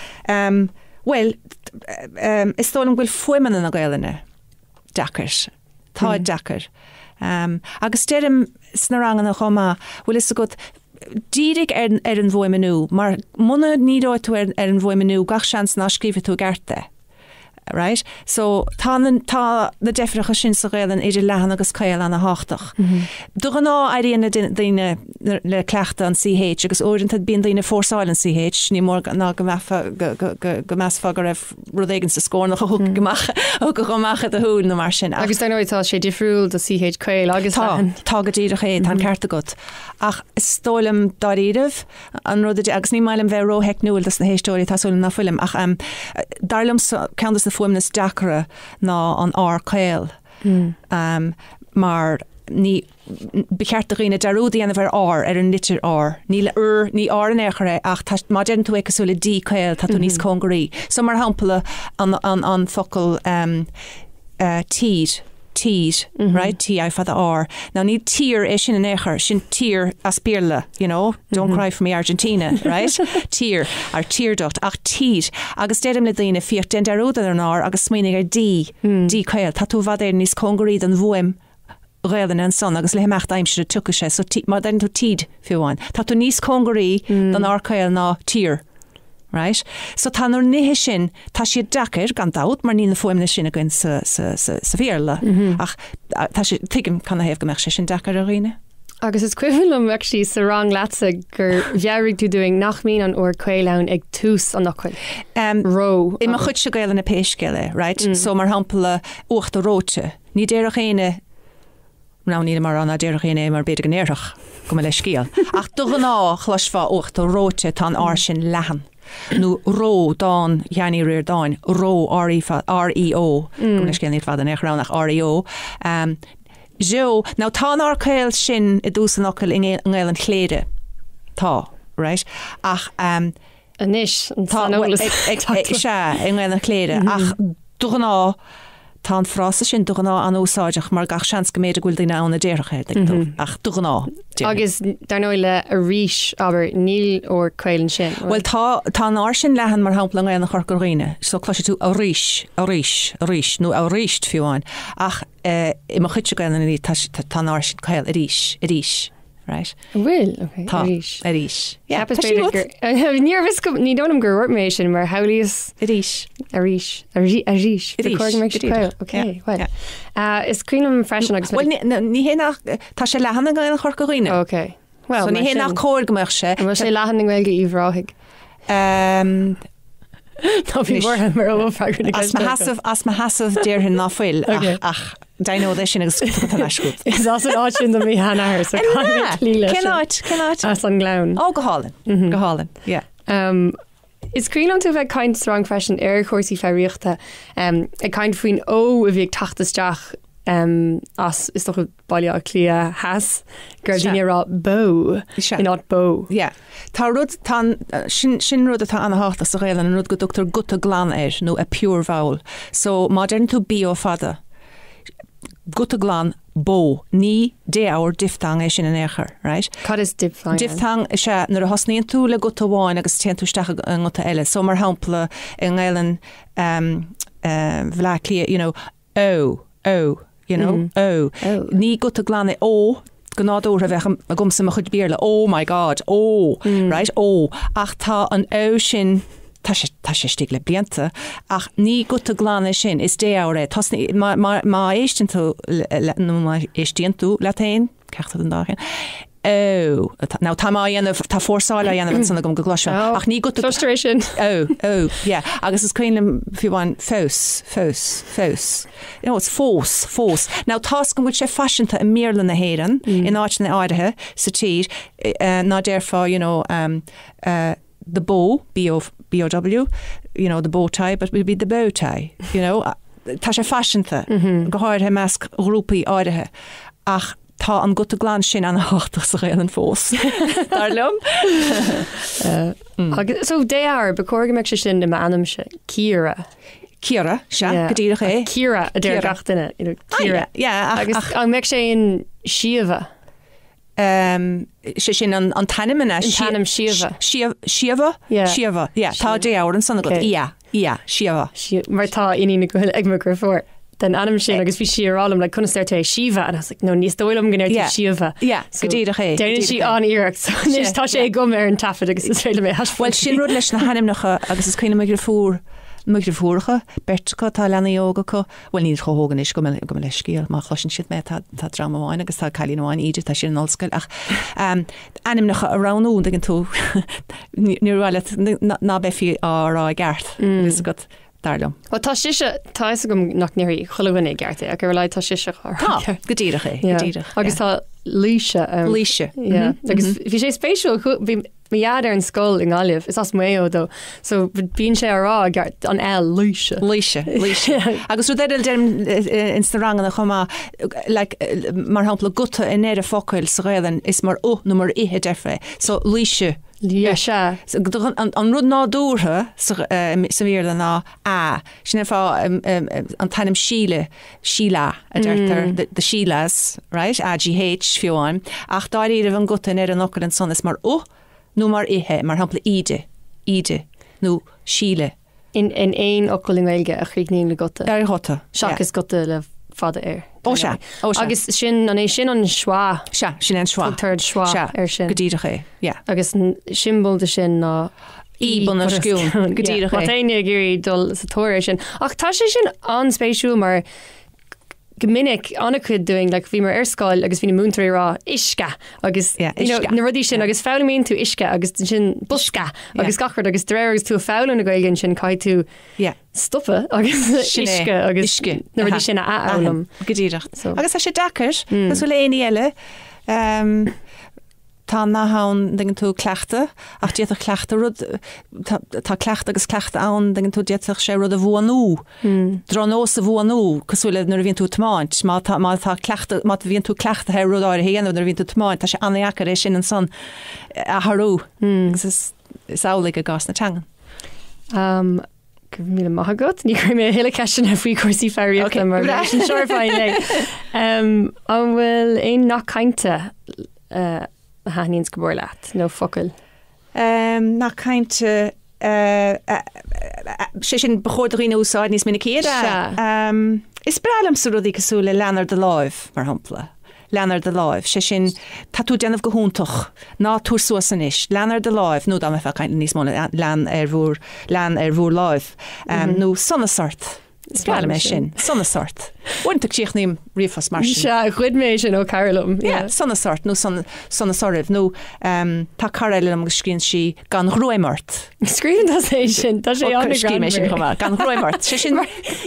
bhuel, is dóigh liom go bhfuil fuaimeanna na Gaelainne deacair. Táid deacair. Agus deirim sna ranganna chomh maith, bhfuil fhios agat, dírigh ar ar an bhfuaimniú, mar muna ndíreoidh tú ar ar an bhfuaimniú, gach seans ná scríobfaidh tú i gceart é. Right? So, tá na tá na deifreacha sin sa Ghaelainn idir leathan agus caol ana-thábhachtach. De ghnáth éiríonn le daoine le cleachtadh an CH agus uaireanta bíonn daoine ag fórsáil an CH, ní mór ná go mbeifeá go go go go measfá go raibh rud éigin sa scornach a thiocfadh amach, a thiocfadh amach i do shúil nó mar sin. Ach. Agus dar ndóigh tá sé difriúil do CH caol agus Tá, leathan. tá go díreach é, tá an ceart agat. Ach is dóigh liom dáiríribh, an rud a, agus ní maith liom bheith rótheicniúil dos na héisteoirí, tá súil agam ná fuilim, ach dar liomsa ceann dos na fuaimeanna is deacra ná an R caol. Mar ní, Ba cheart do dhaoine dearúd a dhéanamh ar R, ar an litir R. Ní R, ní R in aon chor é, ach tá, má deireann tú é cosúil le D caol, tá tú níos cóngaraí. So, mar shampla, an, an, an focal ehm eh tír, tír, right, T I fada R. Now ní tír é sin in aon chor, sin tear as Béarla, you know, don't cry for me Argentina, right, tear, or tear duct, ach tír. Agus deirim le daoine, féach, déan dearúd ar an R agus smaoinigh ar D, D caol. Tá tú i bhfad Éireann níos cóngaraí don bhfuaim Ghaelainne ansan agus le himeacht aimsire tiocfaidh sé so má deireann tú tíd fiú amháin tá tú níos cóngaraí don R caol ná tír right? So tá na nithe sin tá siad deacair gan dabht mar níl na fuaimeanna sin againn sa sa sa sa Bhéarla ach tá sé tuigim canathaobh go mbeadh sé sin deacair ar dhaoine. Agus is cuimhin liom actually sa rang leatsa gur mheabhraigh tú dúinn nach mbíonn an R caol ann ag tús an fhocail. Um, Ró. I mo chuidse Gaelainne pé scéal é, right? So mar shampla uachtar reoite. Ní déarfadh éinne, now nílim á rá ná déarfadh éinne é mar b'fhéidir go ndéarfadh, gabh mo leithscéal. Ach de ghnáth chloisfeá uachtar reoite, tá an R sin leathan. Nó ró, dán Sheáin Uí Ríordáin, ró, R-E, R-E-O, gabh mo leithscéal níl fada in aon chor ann ach R-E-O. Zeo, now tá an R caol sin i dtús an fhocail i nGaelainn Chléire. Tá, right? Ach. Anois, an saineolas. Sea, i nGaelainn Chléire. Ach de ghnáth, tá an frása sin de ghnáth an-úsáideach mar gach seans go mb'fhéidir go bhfuil daoine ann a déarfadh é, tuigeann tú. Ach de ghnáth, déarfainn. Agus dar ndóigh le arís, abair, níl R caol ansin. Bhuel, tá, tá an R sin leathan, mar shampla, i nGaelainn Chorca Dhuibhne. So cloisfidh tú arís, arís, arís, nó aríst fiú amháin. Ach i mo chuidse Gaelainne, tá, tá an R sin caol, arís, arís. Right. An bhfuil? Ok, Tá. arís. Arís. Yeah, tá sí agat. Níorbh fhios go, ní dóigh liom gur dhúirt mé é sin mar shamhlaíos. Arís. Arís. Arís. Arís. Ba chóir go mbeadh sí caol. Ok, well. Is cuimhin liom freisin agus. Bhuel, ní hé nach, tá sé leathan i nGaelainn Chorca Dhuibhne. Ok. Well, so ní hé nach cóir go mbeadh sé. An bhfuil sé leathan i nGaeilge Uíbh Ráthaigh? Um, Tá bhí buartha mar ó freagra na As mo sheasamh, as mo sheasamh déarfainn ná fuil ach, ach deimhneod é sin agus tugadh an ais chugat. Is as an áit sin do mo sheanathair so caithfidh mé cloí leis Cén áit? Cén áit? As an nGleann. Ó, go hálainn. Go hálainn, yeah. Um, is cuimhin liom tú bheith ag caint sa rang freisin ar chúrsaí foghraíochta, um, ag caint faoin O a bhí ag teacht isteach um, as is dócha Baile Átha Cliath Theas, go raibh daoine ag rá bó in áit bó. Yeah. Tá rud, tá an, sin, sin rud atá ana-thábhachtach sa Ghaelainn, an rud go dtugtar guta glan air, nó a pure vowel. So, má deireann tú B O fada, guta glan, bó, ní défhoghar, diphthong é sin in aon chor, right? Cad is diphthong ann? Diphthong is ea nuair a thosnaíonn tú le guta amháin agus téann tú isteach i nguta eile. So, mar shampla, i nGaelainn, um, uh, Bhaile Átha Cliath, you know, ó, ó, you know, ó. Ní guta glan é ó, go nádúrtha bheadh agamsa i mo chuid Béarla, oh my God, ó, right, ó. Ach tá an ó sin, tá sé, tá sé istigh le blianta, ach ní guta glan é sin, is défhoghar é. Tosnaí, má, má, má éisteann tú le, nó má éistíonn tú leat féin, ceachtar den dá cheann, Ó, now tá mé á dhéanamh, tá fórsáil á dhéanamh ansan agam go gcloisfeá, ach ní guta. Cloistear é sin. Ó, ó, yeah. Agus is cuimhin liom fiú amháin fós, fós, fós. You know, it's fós, fós. Now tá's agam go bhfuil sé faiseanta i mBéarla na hÉireann, in áiteanna áirithe sa tír, ná déarfá, you know, um, uh, the bow, B-O, B-O-W, you know, the bow tie, but will be the bow tie, you know. Tá sé faiseanta, go háirithe i measc ghrúpaí áirithe. Ach. Tá an guta glan sin an-thábhachtach sa Ghaelainn fós, dar liom. Agus so déathair, ba chóir go mbeadh sé sin i m'ainmse, Ciara. Ciara, sea, go díreach é. Ciara a deir gach duine, you know, Ciara. Yeah, ach, Agus an mbeadh sé in Síomha? Sé sin an t-ainm ina. An t-ainm Síomha. Síomha? Síomha, yeah. Tá déabhar ansan agat. Yeah. Yeah, Síomha. Mar tá iníon ag mo dheirfiúr den ainm sin agus bhí sí ag rá liom like conas deir tú é Síomha and I was like no ní is dóigh liom go ndeir tú Síomha. Yeah, go díreach é. Déanann sí an-iarracht so anois tá sé agam ar an taifead agus is féidir liom é a thaispeáint. Bhuel sin rud leis na hainmneacha agus is cuimhin liom mo dheirfiúr, mo dheirfiúracha, beirt acu, tá leanaí óga acu, bhuel níl chomh hóg anois gabh mo leithscéal má chloiseann siad mé, tá tá dream amháin agus tá cailín amháin, Íde, tá sí in ollscoil ach ehm ainmneacha a roghnú, an dtuigeann tú, níor mhaith leat ná beifí á rá i gceart, tá fhios agat, dar liom. Bhuel, tá sise, tá fhios agam nach ndéarfaidh chuile dhuine i gceart é, ach ar a laghad tá sise á rá. Tá, go díreach é, go díreach. Agus tá Laoise ann. Laoise. Yeah. Agus bhí sé spéisiúil, bhí mo dhaid ar an scoil i nGaillimh, is as Maigh Eo dó, so bíonn sé á rá i gceart an L, Laoise. Laoise, Laoise. Agus rud eile deirim ins na ranganna chomh maith, like, mar shampla guta i ndeireadh focail sa Ghaelainn is mar u nó mar i a deirfeá é. So Laoise. Yeah, sea. An rud nádúrtha sa Bhéarla ná a. Sin an fáth an t-ainm Síle, Sheila a deirtear, the Sheilas, right, A-G-H fiú amháin. Ach dáiríribh an guta i ndeireadh an fhocail ansan is mar u nó mar i é, mar shampla Íde, Íde, nó Síle. In aon fhocal i nGaeilge a chríochnaíonn le guta. Ar ghuta, yeah. Seachas guta le fada air. Ó sea, ó sea. Agus sin, an é sin an schwa? Sea, sin é an schwa. Tugtar an schwa air sin. Go díreach é, yeah. Agus siombail de sin ná í bun os cionn. Go díreach é. Má tá éinne ag iarraidh dul sa tóir air sin. Ach tá sé sin an-spéisiúil mar go minic an-chuid dúinn, like, bhíomar ar scoil agus bhí na múinteoirí ag rá uisce agus Yeah, you know, uisce. na rudaí sin agus foghlaimíonn tú uisce agus ansin bosca agus gach rud agus de réir agus tú ag foghlaim na Gaeilge ansin caithfidh tú Yeah. stopadh agus Sin é. uisce agus Uisce. na rudaí Aha. sin a athfhoghlaim. Go díreach. So. Agus tá sé deacair, cosúil le aon ní eile. Um, Tá an nath ann, an dtuigeann tú, cleachtadh, ach d'fhéadfadh cleachtadh rud, tá, tá cleachtadh agus cleachtadh ann, an dtuigeann tú, d'fhéadfadh sé rud a bhuanú, drochnós a bhuanú, cosúil le nuair a bhíonn tú ag tiomáint, má tá, má tá cleachtadh, má bhíonn tú cleachtaithe ar rud áirithe a dhéanamh nuair a bhíonn tú ag tiomáint, tá sé an-dheacair é sin ansan a athrú. Agus is, is amhlaidh i gcás na teangan. Um, Go raibh míle maith agat. Ní chuirfidh mé a thuilleadh ceisteanna faoi chúrsaí foghraíochta mar bhí sin seo ar feadh an lae. An bhfuil aon nath cainte a thaitníonns go mór leat nó focail? Nath cainte, sé sin ba chóir do dhaoine a úsáid níos minicí. Sea. Is breá liomsa rudaí cosúil le lean ar do láimh, mar shampla. Lean ar do láimh, sé sin, tá tú ag déanamh go hiontach, ná tabhair suas anois, lean ar do láimh, nó dá mbeifeá ag caint níos mó, lean ar bhur, lean ar bhur láimh, nó sonas ort. Is breá liom é sin, sonas ort. Uaireanta críochnaím ríomhphost mar sin. Sea, ghoid mé sin ó cara liom. Yeah, sonas ort, nó sonas oraibh, nó tá cara eile liom agus scríobhann sí gan ghruaim ort. Scríobhann tusa é sin, tá sé an-ghreannmhar. Scríobhaim é sin chomh maith, gan ghruaim ort. Sé sin,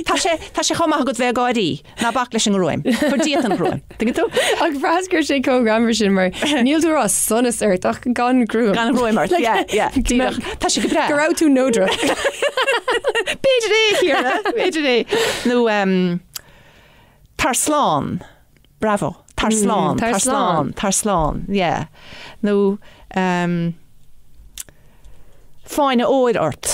tá sé, tá sé chomh maith agat bheith ag gáirí. Ná bac leis an ngruaim. Cuir díot an ghruaim. Tuigeann tú? Ach bhraitheas go raibh sé chomh greannmhar sin mar níl tú ag rá sonas ort ach gan gruaim. Gan ghruaim ort, yeah, yeah. Díreach. Tá sé go breá. Go raibh tú neodrach. B'fhéidir é, Ciara, b'fhéidir é. Nó um, tar slán. Bravo. Tar slán, tar tar slán, tar slán, yeah. Nó um, fáinne óir ort.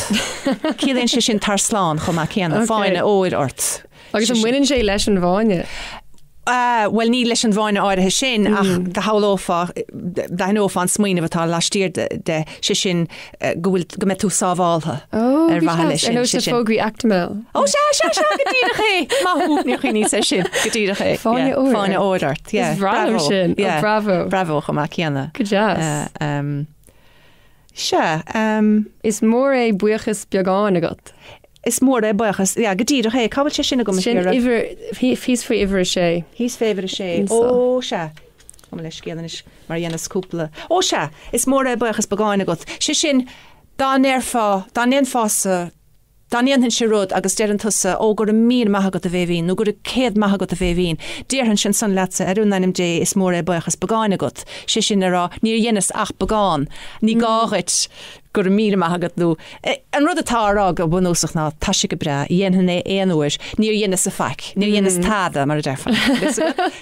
Ciallaíonn sé sin tar slán chomh maith céanna. Okay. Fáinne óir ort. Agus an mbaineann sé leis an bhfáinne? Bhuel, ní leis an bhfáinne áirithe sin, ach do shamhlófá, d'aithneofá an smaoineamh atá laistiar de, sé sin go bhfuil, go mbeidh tú sábháltha ar mhaithe leis sin. Ar nós na fógraí Actimel. Ó sea, sea, sea, go díreach é! Maith thú, níor chuimhníos air sin, go díreach é. Fáinne óir. Fáinne óir ort, yeah. Is breá liom sin. Ó, bravo. Bravo chomh maith céanna. Go deas. Sea. Is mór é buíochas beagáin agat. Is mór é buíochas, yeah, go díreach é. Cá bhfuil sé sin agam a Sin uimhir, thíos faoi uimhir a sé. Thíos faoi uimhir a sé. Ó, sea. Gabh mo leithscéal anois mar a dhéanas cúpla. Ó, sea. Is mór é buíochas beagáin agat. Sé sin, dá ndéarfá, dá ndéanfása, dá ndéanfainnse rud agus deireann tusa, Ó, go raibh míle maith agat a Bhéibhinn, nó go raibh céad maith agat a Bhéibhinn, déarfainnse ansan leatsa, ar in ainm Dé, is mór é buíochas beagáin agat. Sé sin le rá, níor dheineas ach beagán. Ní gá dhuit go raibh míle maith agat nó an rud atá á rá go bunúsach ná tá sé go breá, dhéanfainn é aon uair, níor dheineas-sa faic, níor dheineas tada mar a déarfá.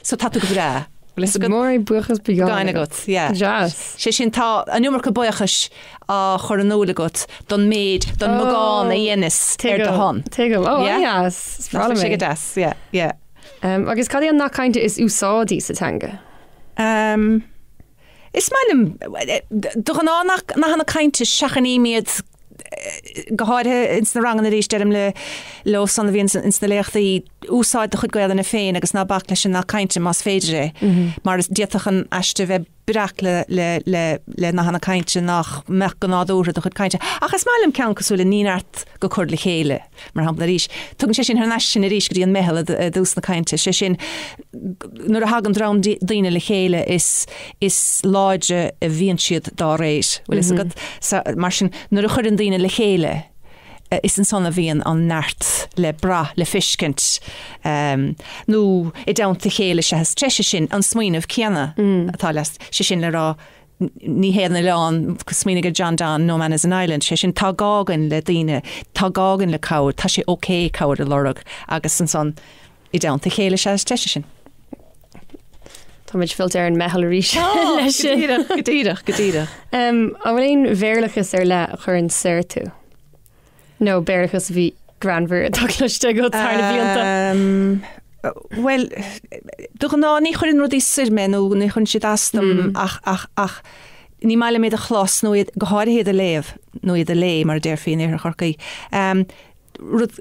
So tá tú go breá. Bhfuil fhios agat? Is mór é buíochas beagáin Beagáin agat, yeah. Deas. Sé sin, tá an iomarca buíochais á chur in iúl agat don méid, don mbeagán a dheineas ar do shon. Tuigim. Ó, Yeah? an-dheas. Is breá liom é. Sé go deas, yeah, yeah. Um, agus cad é an nath cainte is úsáidí sa teanga? Um, is maith liom, de ghnáth nathanna cainte seachnaím iad go háirithe ins na ranganna arís deirim le leo san a bhíonn ins na léachtaí, úsáid do chuid Gaelainne féin agus ná bac leis an nath cainte más féidir é, mar d'fhéadfadh an aiste bheith breac le le le le nathanna cainte nach mbeadh go nádúrtha i do chuid cainte. Ach is maith liom ceann cosúil le ní neart go cur le chéile. Mar shampla arís, tugann sé sin thar n-ais sinn arís go dtí an meitheal i dtús na cainte, sé sin, nuair a thagann dream daoine le chéile is is láidre a bhíonn siad dá réir, bhfuil fhios agat? So, mar sin, nuair a chuireann daoine le chéile, is ansan a bhíonn an neart le brath, le feiscint, nó i dteannta a chéile is ea is treise sin, an smaoineamh céanna atá le, sé sin le rá, Ní haon oileán, smaoinigh ar John Donne, no man is an island, sé sin, tá gá againn le daoine, tá gá againn le cabhair, tá sé ok cabhair a lorg agus ansan i dteannta a chéile is ea is treise sinn. Táimid fillte ar an meitheal arís leis sin. Go díreach, go díreach, go díreach. An bhfuil aon Bhéarlachas ar leith a chuireann soir tú? Nó Béarlachas a bhí greannmhar atá cloiste agat thar na blianta? Bhuel, de ghnáth ní chuireann rudaí soir mé nó ní chuireann siad as dom ach, ach, ach ní maith liom iad a chlos nó iad, go háirithe iad a léamh nó iad a lé mar a déarfaí in Iarthar Chorcaí. Rud,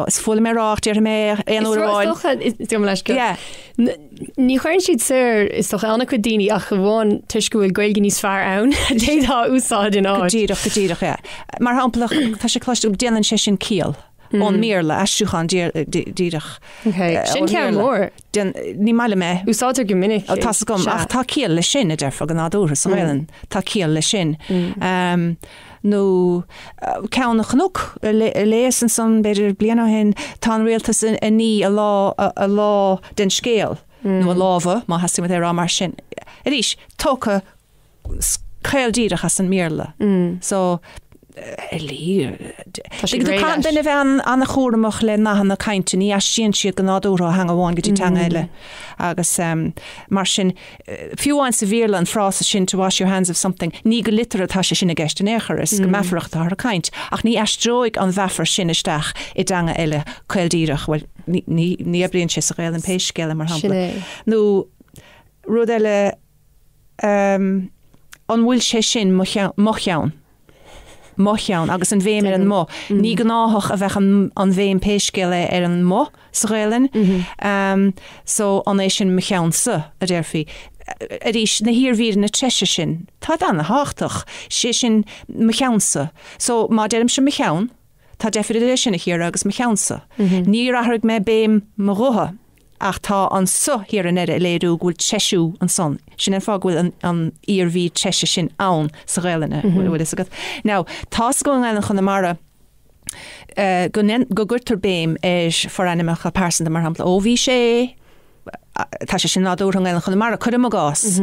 is fuath liom é a rá ach déarfaidh mé é aon uair amháin. Is dócha, is dóigh leis go. Yeah. Ní chuireann siad soir, is dócha, an-chuid daoine ach amháin toisc go bhfuil Gaeilge níos fearr ann, d'fhéadfá a úsáid in áit. Go díreach, go díreach, yeah. Mar shampla, tá sé cloiste agam, déanann sé sin ciall ón mBéarla, aistriúchán díreach. Ok, sin ceann mór. Ní maith liom é. Úsáidtear go minic é. Tá's agam, ach tá ciall leis sin, a déarfá go nádúrtha sa Ghaelainn. Tá ciall leis sin. Nó ceann a chonac, a léas ansan b'fhéidir bliain ó shin, tá an rialtas ag ní a lá, a lá den scéal, nó a lámha, má theastaíonn uait é a rá mar sin. Arís, tógtha caol díreach as an mBéarla. So, ar Caitheann duine a bheith an-chúramach le nathanna cainte, ní aistríonn siad go nádúrtha ó theanga amháin go dtí teanga eile. Agus mar sin, fiú amháin sa Bhéarla, an frása sin to wash your hands of something, ní go liteartha atá sé sin i gceist in aon chor, is go meafarach atáthar ag caint. Ach ní aistreoidh an mheafar sin isteach i dteanga eile caol díreach, bhuel, ní oibríonn sé sa Ghaelainn pé scéal é, mar shampla. Nó rud eile, an bhfuil sé sin mo cheann? Mo cheann, agus an bhéim ar an mo. Ní gnáthach a bheadh an bhéim pé scéal é ar an mo sa Ghaelainn. So, an é sin mo cheannsa, a déarfaí. Arís, na hiarmhíreanna treise sin, táid ana-thábhachtach. Sé sin mo cheannsa. So, má deirimse mo cheann, tá deifir idir é sin, a Chiara, agus mo cheannsa. Níor athraigh mé béim mo ghutha. Ach tá an sa thiar i ndeireadh ag léiriú go bhfuil treisiú ansan. Sin an fáth go bhfuil an iarmhír treise sin ann sa Ghaelainn, an bhfuil fhios agat. Now, tá's agam i nGaelainn Chonamara go go gcuirtear béim ar forainmneacha pearsanta, mar shampla, ó bhí sé, tá sé sin nádúrtha i nGaelainn Chonamara, cuirim i gcás,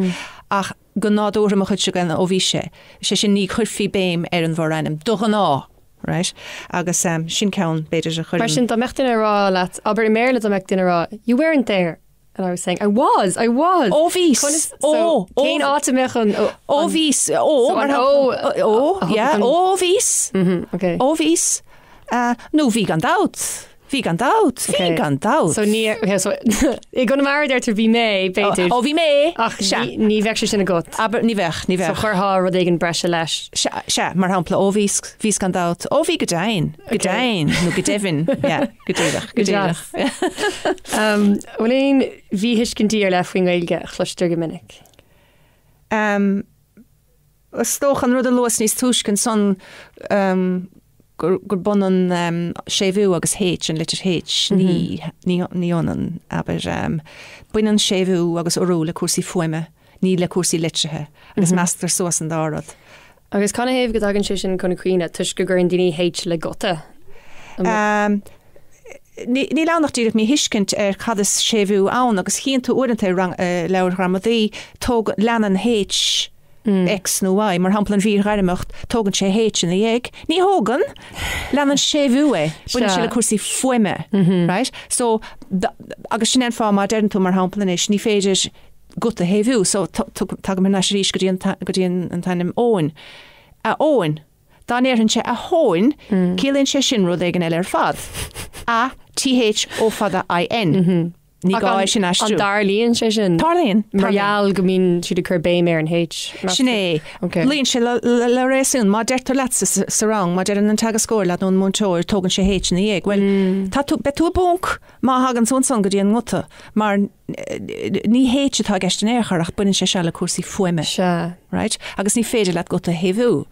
ach go nádúrtha mo chuidse Gaelainne, ó bhí sé, sé sin ní chuirfí béim ar an bhforainm, de ghnáth. Right? Agus sin ceann, b'fhéidir, a chuireann. Mar sin, dá mbeadh duine ag rá leat, abair i mBéarla dá mbeadh duine ag rá, you weren't there, and I was saying, I was, I was! Ó bhíos! Conas, so, Ó, cén áit a mbeadh an, Ó bhíos, ó, mar shampla, ó, yeah, ó bhíos, okay. ó bhíos, nó bhí gan dabht. Bhí gan dabht, bhí gan dabht. So ní, okay, so i gConamara deirtear bhí mé, b'fhéidir. Ó bhí mé! Ach sea. Ní bheadh sé sin agat. Abair, ní bheadh, ní bheadh. So chuirfeá rud éigin breise leis. Sea, sea, mar shampla, ó bhíos, bhíos gan dabht, ó bhí go deimhin, go deimhin, nó go deimhin, yeah, go díreach, go díreach. An bhfuil aon mhíthuiscintí ar leith faoin nGaeilge a chloistear go minic? Um, Is dócha an rud a luas níos túisce ansan gurb ionann séimhiú agus H, an litir H, ní, ní hionann, abair. Baineann séimhiú agus urú le cúrsaí fuaime, ní le cúrsaí litrithe, agus measctar suas an dá rud. Agus canathaobh go dtagann sé sin chun cuimhne? Toisc go gcuireann daoine H le guta? Níl ann ach díreach míthuiscint ar cad is séimhiú ann, agus chíonn tú uaireanta i leabhair ghramadaí, tóg, leanann H X nó Y, mar shampla an mhír ghairmeach, tógann sé H ina dhiaidh. Ní thógann! Leanann séimhiú é. Baineann sé le cúrsaí fuaime, right? So, agus sin é an fáth má deireann tú, mar shampla anois, ní féidir. guta a shéimhiú. So tagaim thar n-ais arís go dtí an go dtí an t-ainm Eoin. A Eoin. Dá ndéarfainnse a Thóin, ciallaíonn sé sin rud éigin eile ar fad. A, T H O fada I N. Ní gá é sin a aistriú. An dtarlaíonn sé sin? Tarlaíonn. Mar gheall go mbíonn siad ag cur béim ar an H. Sin é. Luíonn sé le réasún. Má deirtear leatsa sa rang, má deireann an teagascóir leat nó an múinteoir, tógann sé H ina dhiaidh. Bhuel, tá tú, beidh tú i bponc má thagann tú ansan go dtí an nguta, mar ní H atá i gceist in aon chor ach baineann sé seo le cúrsaí fuaime. Sea. Right? Agus ní féidir leat guta a shéimhiú.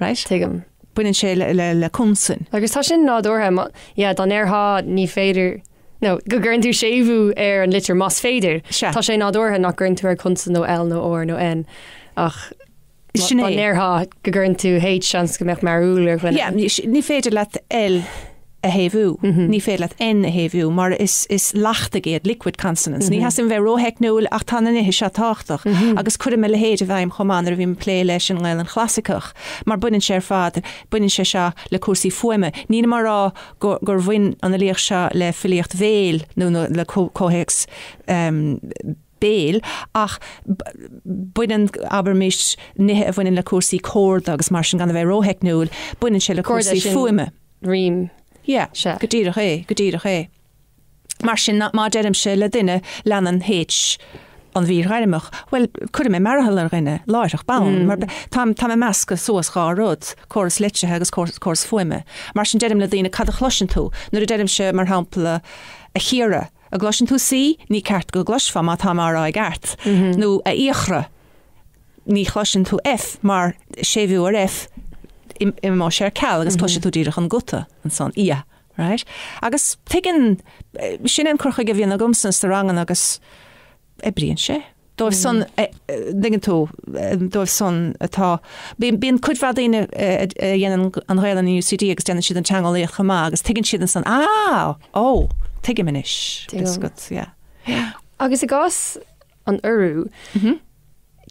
Right? Tuigim. Baineann sé le consain. Agus tá sin nádúrtha. Yeah, dá ndéarfá ní féidir, nó go gcuireann tú séimhiú ar an litir más féidir. Sea. Tá sé nádúrtha nach gcuireann tú ar consan nó L nó R nó N ach Sin dá é. ndéarfá go gcuireann tú H seans go mbeadh mearúil ar dhuine. Yeah, ní féidir leat L a shéimhiú, ní féidir leat N a shéimhiú mar is is leachtaigh iad, liquid consonants. Ní theastaíonn bheith rótheicniúil ach tá na nithe seo tábhachtach agus cuirim a leithéid i bhfeidhm chomh maith nuair a bhím ag plé leis an nGaelainn chlasaiceach mar baineann sé ar fad, baineann sé seo le cúrsaí fuaime. Nílim á rá gur gur bhain an fhilíocht seo le filíocht bhéil nó le comhthéacs béil ach baineann, abraimis, nithe a bhaineann le cúrsaí córda agus mar sin, gan a bheith rótheicniúil, baineann sé le cúrsaí fuaime. Rím. Yeah, Sea. go díreach é, go díreach é. Mar sin, má deirimse le duine, leanann H an mhír ghairmeach, bhuel, cuirfidh mé mearathal ar dhuine, láithreach bonn, mar táim, táim ag meascadh suas dhá rud, córas litrithe agus córas fuaime. Mar sin, deirim le daoine, cad a chloiseann tú? Nuair a deirimse, mar shampla, a Chiara, An gcloiseann tú C? Ní ceart go gcloisfeá má táim á rá i gceart. Nó a Fhiachra, ní chloiseann tú F mar séimhiú ar F imeoidh sé ar ceal agus cloisfidh tú díreach an guta ansan, ia, right? Agus tuigeann, sin é an cur chuige a bhíonn agamsa sna ranganna agus oibríonn sé. Dóibh san, dtuigeann tú, dóibh san atá, bíonn cuid mhaith daoine a dhéanann an Ghaelainn in UCD agus déanann siad an teangeolaíocht chomh maith agus tuigeann siad ansan, ah, ó, tuigim anois, Tuigim. yeah, yeah. Agus i gcás an urú,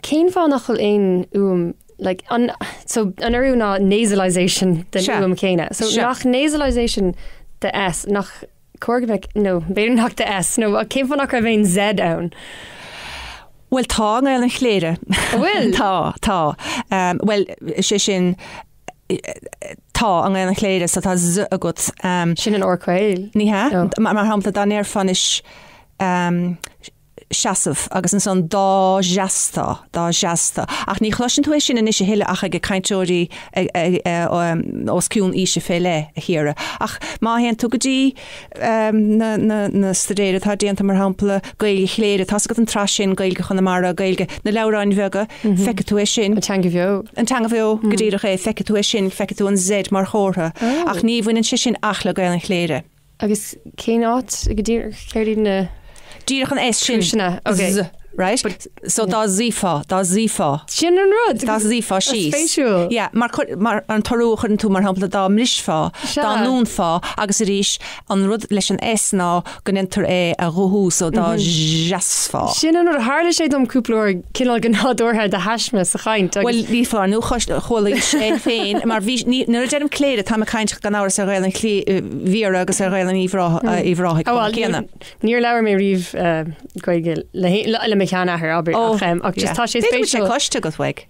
cén fáth nach bhfuil aon fhuaim, like, an, so an urú ná nasalization den fhuaim chéanna. So nach nasalization de S, nach Cóir go mbeadh, nó b'fhéidir nach de S, nó cén fáth nach raibh aon Z ann? Bhuel, tá i nGaelainn Chléire. An bhfuil? Tá, tá. Bhuel, sé sin, tá i nGaelainn Chléire, so tá Z agat. Sin an R caol. Ní hea. Mar shampla, dá ndéarfá anois seasamh agus ansan dá seastá, dá seastá. Ach ní chloiseann tú é sin anois a thuilleadh ach ag cainteoirí os cionn aoise fé leith, a Chiara. Ach má théann tú go dtí na, na, na staidéir atá déanta, mar shampla, Gaeilge Chléire, tá's agat an tsraith sin, Gaeilge Chonamara, Gaeilge, na leabhráin bheaga, feicfidh tú é sin. An Teanga Bheo. An Teanga Bheo, go díreach é, feicfidh tú é sin, feicfidh tú an Z mar chomhartha. Ach ní bhaineann sé sin ach le Gaelainn Chléire. Agus cén áit go díreach céard iad na Díreach an S sin. Cúiseanna, ok. Z, right? So dá suífeá, dá suífeá. Sin an rud! Dá suífeá síos. Spéisiúil. Yeah, mar chuir, mar an t-urú a chuireann tú, mar shampla, dá mbrisfeá, Sea. dá ndúnfá, agus arís, an rud leis an S ná go ndéantar é a ghuthú, so dá seasfá. Sin an rud, tharla sé dom cúpla uair cineál go nádúrtha de thaisme sa chaint agus. Bhuel, ní foláir nó chualaís é féin, mar bhí, ní, nuair a deirim Cléire, táim ag caint gan amhras ar Ghaelainn Bhiorra agus ar Ghaelainn Uíbh Ráthaigh chomh maith céanna. Níor labhair mé riamh Gaeilge le mo sheanathair, abair, ach just tá sé spéisiúil. B'fhéidir go bhfuil sé spéisiúil. cloiste agat uaidh.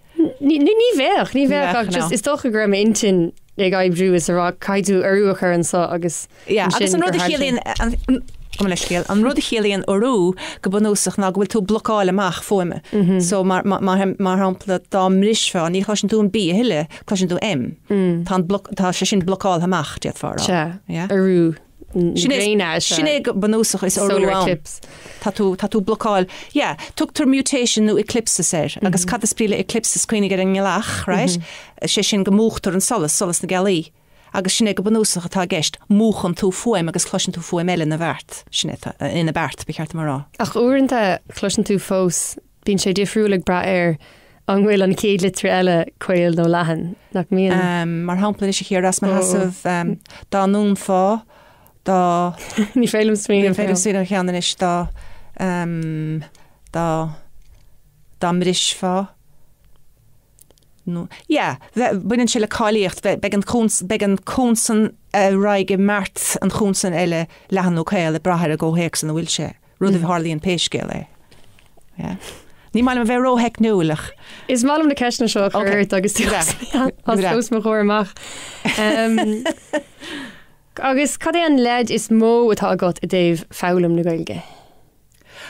Ní bheadh, ní bheadh ach just is dócha go raibh m'intinn ag oibriú is a rá caithfidh tú urú a chur anseo agus Yeah, agus an rud a chiallaíonn, gabh mo leithscéal, an rud a chiallaíonn urú go bunúsach ná go bhfuil tú ag blocáil amach fuaime. So mar, mar, mar shampla, dá mbrisfeá, ní chloiseann tú an B a thuilleadh, cloiseann tú M. Tá an bloc, tá sé sin blocáltha amach, d'fhéadfá a rá. Sea, Yeah. urú na Sin é, gréine is sin é go bunúsach is urú solar ann. eclipse. Tá tú, tá tú blocáil, yeah, tugtar mutation nó eclipsis air, agus cad is brí le eclipsis, cuimhnigh ar an ngealach, right? Sé sin go múchtar an solas, solas na gealaí. Agus sin é go bunúsach atá i gceist, múchann tú fuaim agus cloiseann tú fuaim eile ina bheart. Sin é atá, ina beart, ba cheart dom a rá. Ach uaireanta cloiseann tú fós, bíonn sé difriúil ag brath ar an bhfuil an chéad litir eile caol nó leathan, nach mbíonn? Mar shampla anois a Chiara, as mo sheasamh, dá ndúnfá, dá. Ní féidir liom smaoineamh. Ní féidir liom smaoineamh ar cheann anois, dá, dá, dá mbrisfeá. Nó, yeah, baineann sé le cáilíocht, beidh an cons, beidh an consan a raghaidh i mbeart an chonsain eile leathan nó caol ag brath ar an gcomhthéacs ina bhfuil sé, rud a tharlaíonn pé scéal é. Yeah. Ní maith liom a bheith rótheicniúil ach. Is maith liom na ceisteanna seo a chur ort agus tú as mo chomhair amach. Agus cad é an leid is mó atá agat i dtaobh foghlaim na Gaeilge?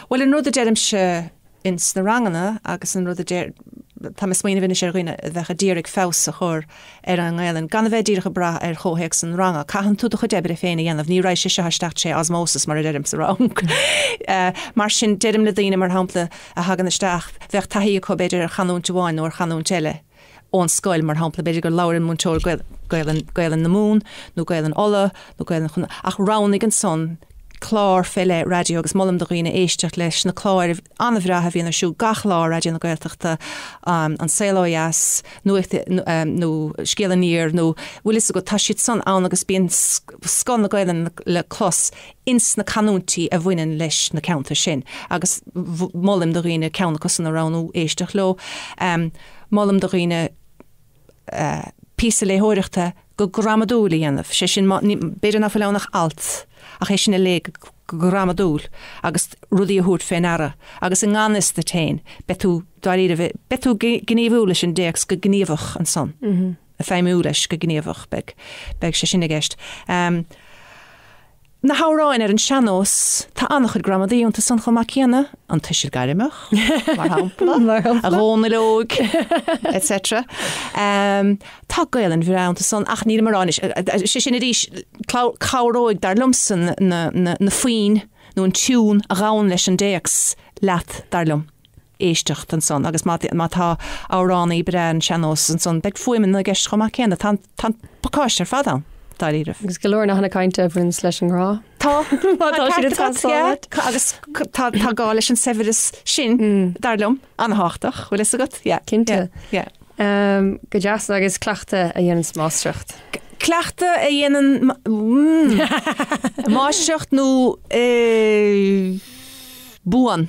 Bhuel, an rud a deirimse ins na ranganna agus an rud a deir, tá mé ag smaoineamh anois ar dhaoine a bheadh a d'iarraidh feabhas a chur ar an nGaelainn, gan a bheith díreach ag brath ar chomhthéacs an ranga. Caitheann tú do chuid oibre féin a dhéanamh, ní raghaidh sé seo isteach tré osmosis mar a deirim sa rang. Mar sin, deirim le daoine, mar shampla, a thagann isteach, bheadh taithí acu b'fhéidir ar chanúint amháin nó ar chanúint eile, ón scoil, mar shampla, b'fhéidir gur labhair an múinteoir Gaelainn, Gaelainn na Mumhan nó Gaelainn Uladh nó Gaelainn Chonnacht, ach roghnaigh ansan clár fé leith raidió agus molaim do dhaoine éisteacht leis na cláir an-bhreátha a bhíonn ar siúl gach lá ar Raidió na Gaeltachta, An Saol Ó Dheas, Nuacht nó Scéal Aniar nó bhfuil fhios agat, tá siad san ann agus bíonn scoth na Gaelainne le clos ins na canúintí a bhaineann leis na ceantair sin agus molaim do dhaoine ceann acu san a roghnú, éisteacht leo. Molaim do dhaoine píosa léitheoireachta go gramadúil a dhéanamh, sé sin, b'fhéidir nach bhfuil ann ach alt, ach é sin a léamh go gramadúil agus rudaí a thabhairt fé ndeara agus i ngan fhios duit féin, beidh tú, dáiríre, beidh tú ag gníomhú leis an dtéacs go gníomhach ansan, ag feidhmiú leis go gníomhach, beidh, beidh sé sin i gceist. Na hamhráin ar an sean-nós, tá an-chuid gramadaí iontu san chomh maith céanna, an tuiseal gairmeach, mar shampla, a Dhónaill óig, etc. Tá Gaelainn bhreá iontu san, ach nílim a rá anois, sé sin arís, cabhróidh, dar liomsa, na foinn nó an tiún a ghabhann leis an dtéacs leat, dar liom. éisteacht ansan agus má tá amhránaí breá an sean-nós ansan beidh fuaimeanna i gceist chomh maith céanna. Tá an pacáiste ar fad ann, dáiríribh. Agus go leor nathanna cainte a bhaineanns leis an ngrá. Tá, má tá siad ag teastáil uait. Agus tá gá leis an saibhreas sin, dar liom, an-thábhachtach, bhfuil fhios agat? Yeah. Cinnte. Yeah. Go deas agus cleachtadh a dhéananns máistreacht. Cleachtadh a dhéanann máistreacht nó buan.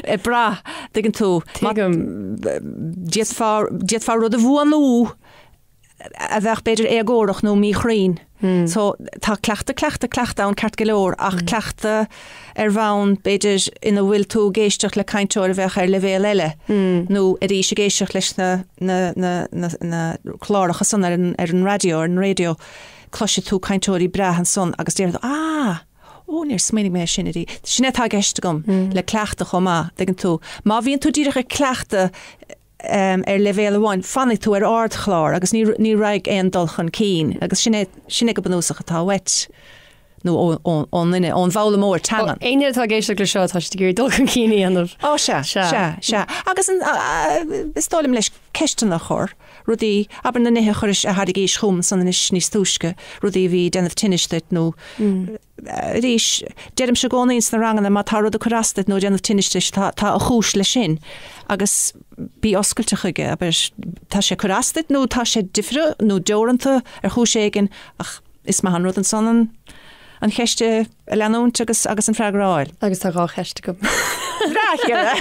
Ag brath, tuigeann tú. Tuigim. D'fhéadfá, d'fhéadfá rud a bhuanú a bheadh b'fhéidir éagórach nó míchruinn. So tá cleachtadh, cleachtadh, cleachtadh ann ceart go leor ach cleachtadh ar bhonn b'fhéidir ina bhfuil tú ag éisteacht le cainteoir a bheadh ar leibhéal eile nó arís ag éisteacht leis na, na, na, na, na cláracha san ar an, ar an raidió, ar an raidió, cloisfidh tú cainteoirí breátha ansan agus déarfaidh tú, ah! Ó, níor smaoinigh mé air sin ariamh. Sin é atá i gceist agam le cleachtadh chomh maith, dtuigeann tú. Má bhíonn tú díreach ag cleachtadh ar leibhéal amháin, fanfaidh tú ar ardchlár agus ní ní raghaidh aon dul chun cinn agus sin é sin é go bunúsach atá uait nó ó ón nduine, ón bhfoghlaimeoir teangan. Éinne atá ag éisteacht le seo, tá siad ag iarraidh dul chun cinn a dhéanamh. Ó, sea, sea, sea. Agus an, is dóigh liom leis ceisteanna a chur, rudaí, abair na nithe a chuiris, a thairgís chugam ansan anois níos túisce, rudaí a bhí ag déanamh tinnis duit nó arís, deirimse i gcónaí ins na ranganna má tá rud ag cur as duit nó ag déanamh tinnis duit, tá, tá a chúis leis sin agus bí oscailte chuige, abair, tá sé ag cur as duit nó tá sé difriúil nó deoranta ar chúis éigin ach is maith an rud ansan an, an cheist a leanúint agus, agus an freagra a fháil. Agus tá 2 cheist agam. Bhreá, a Chiara!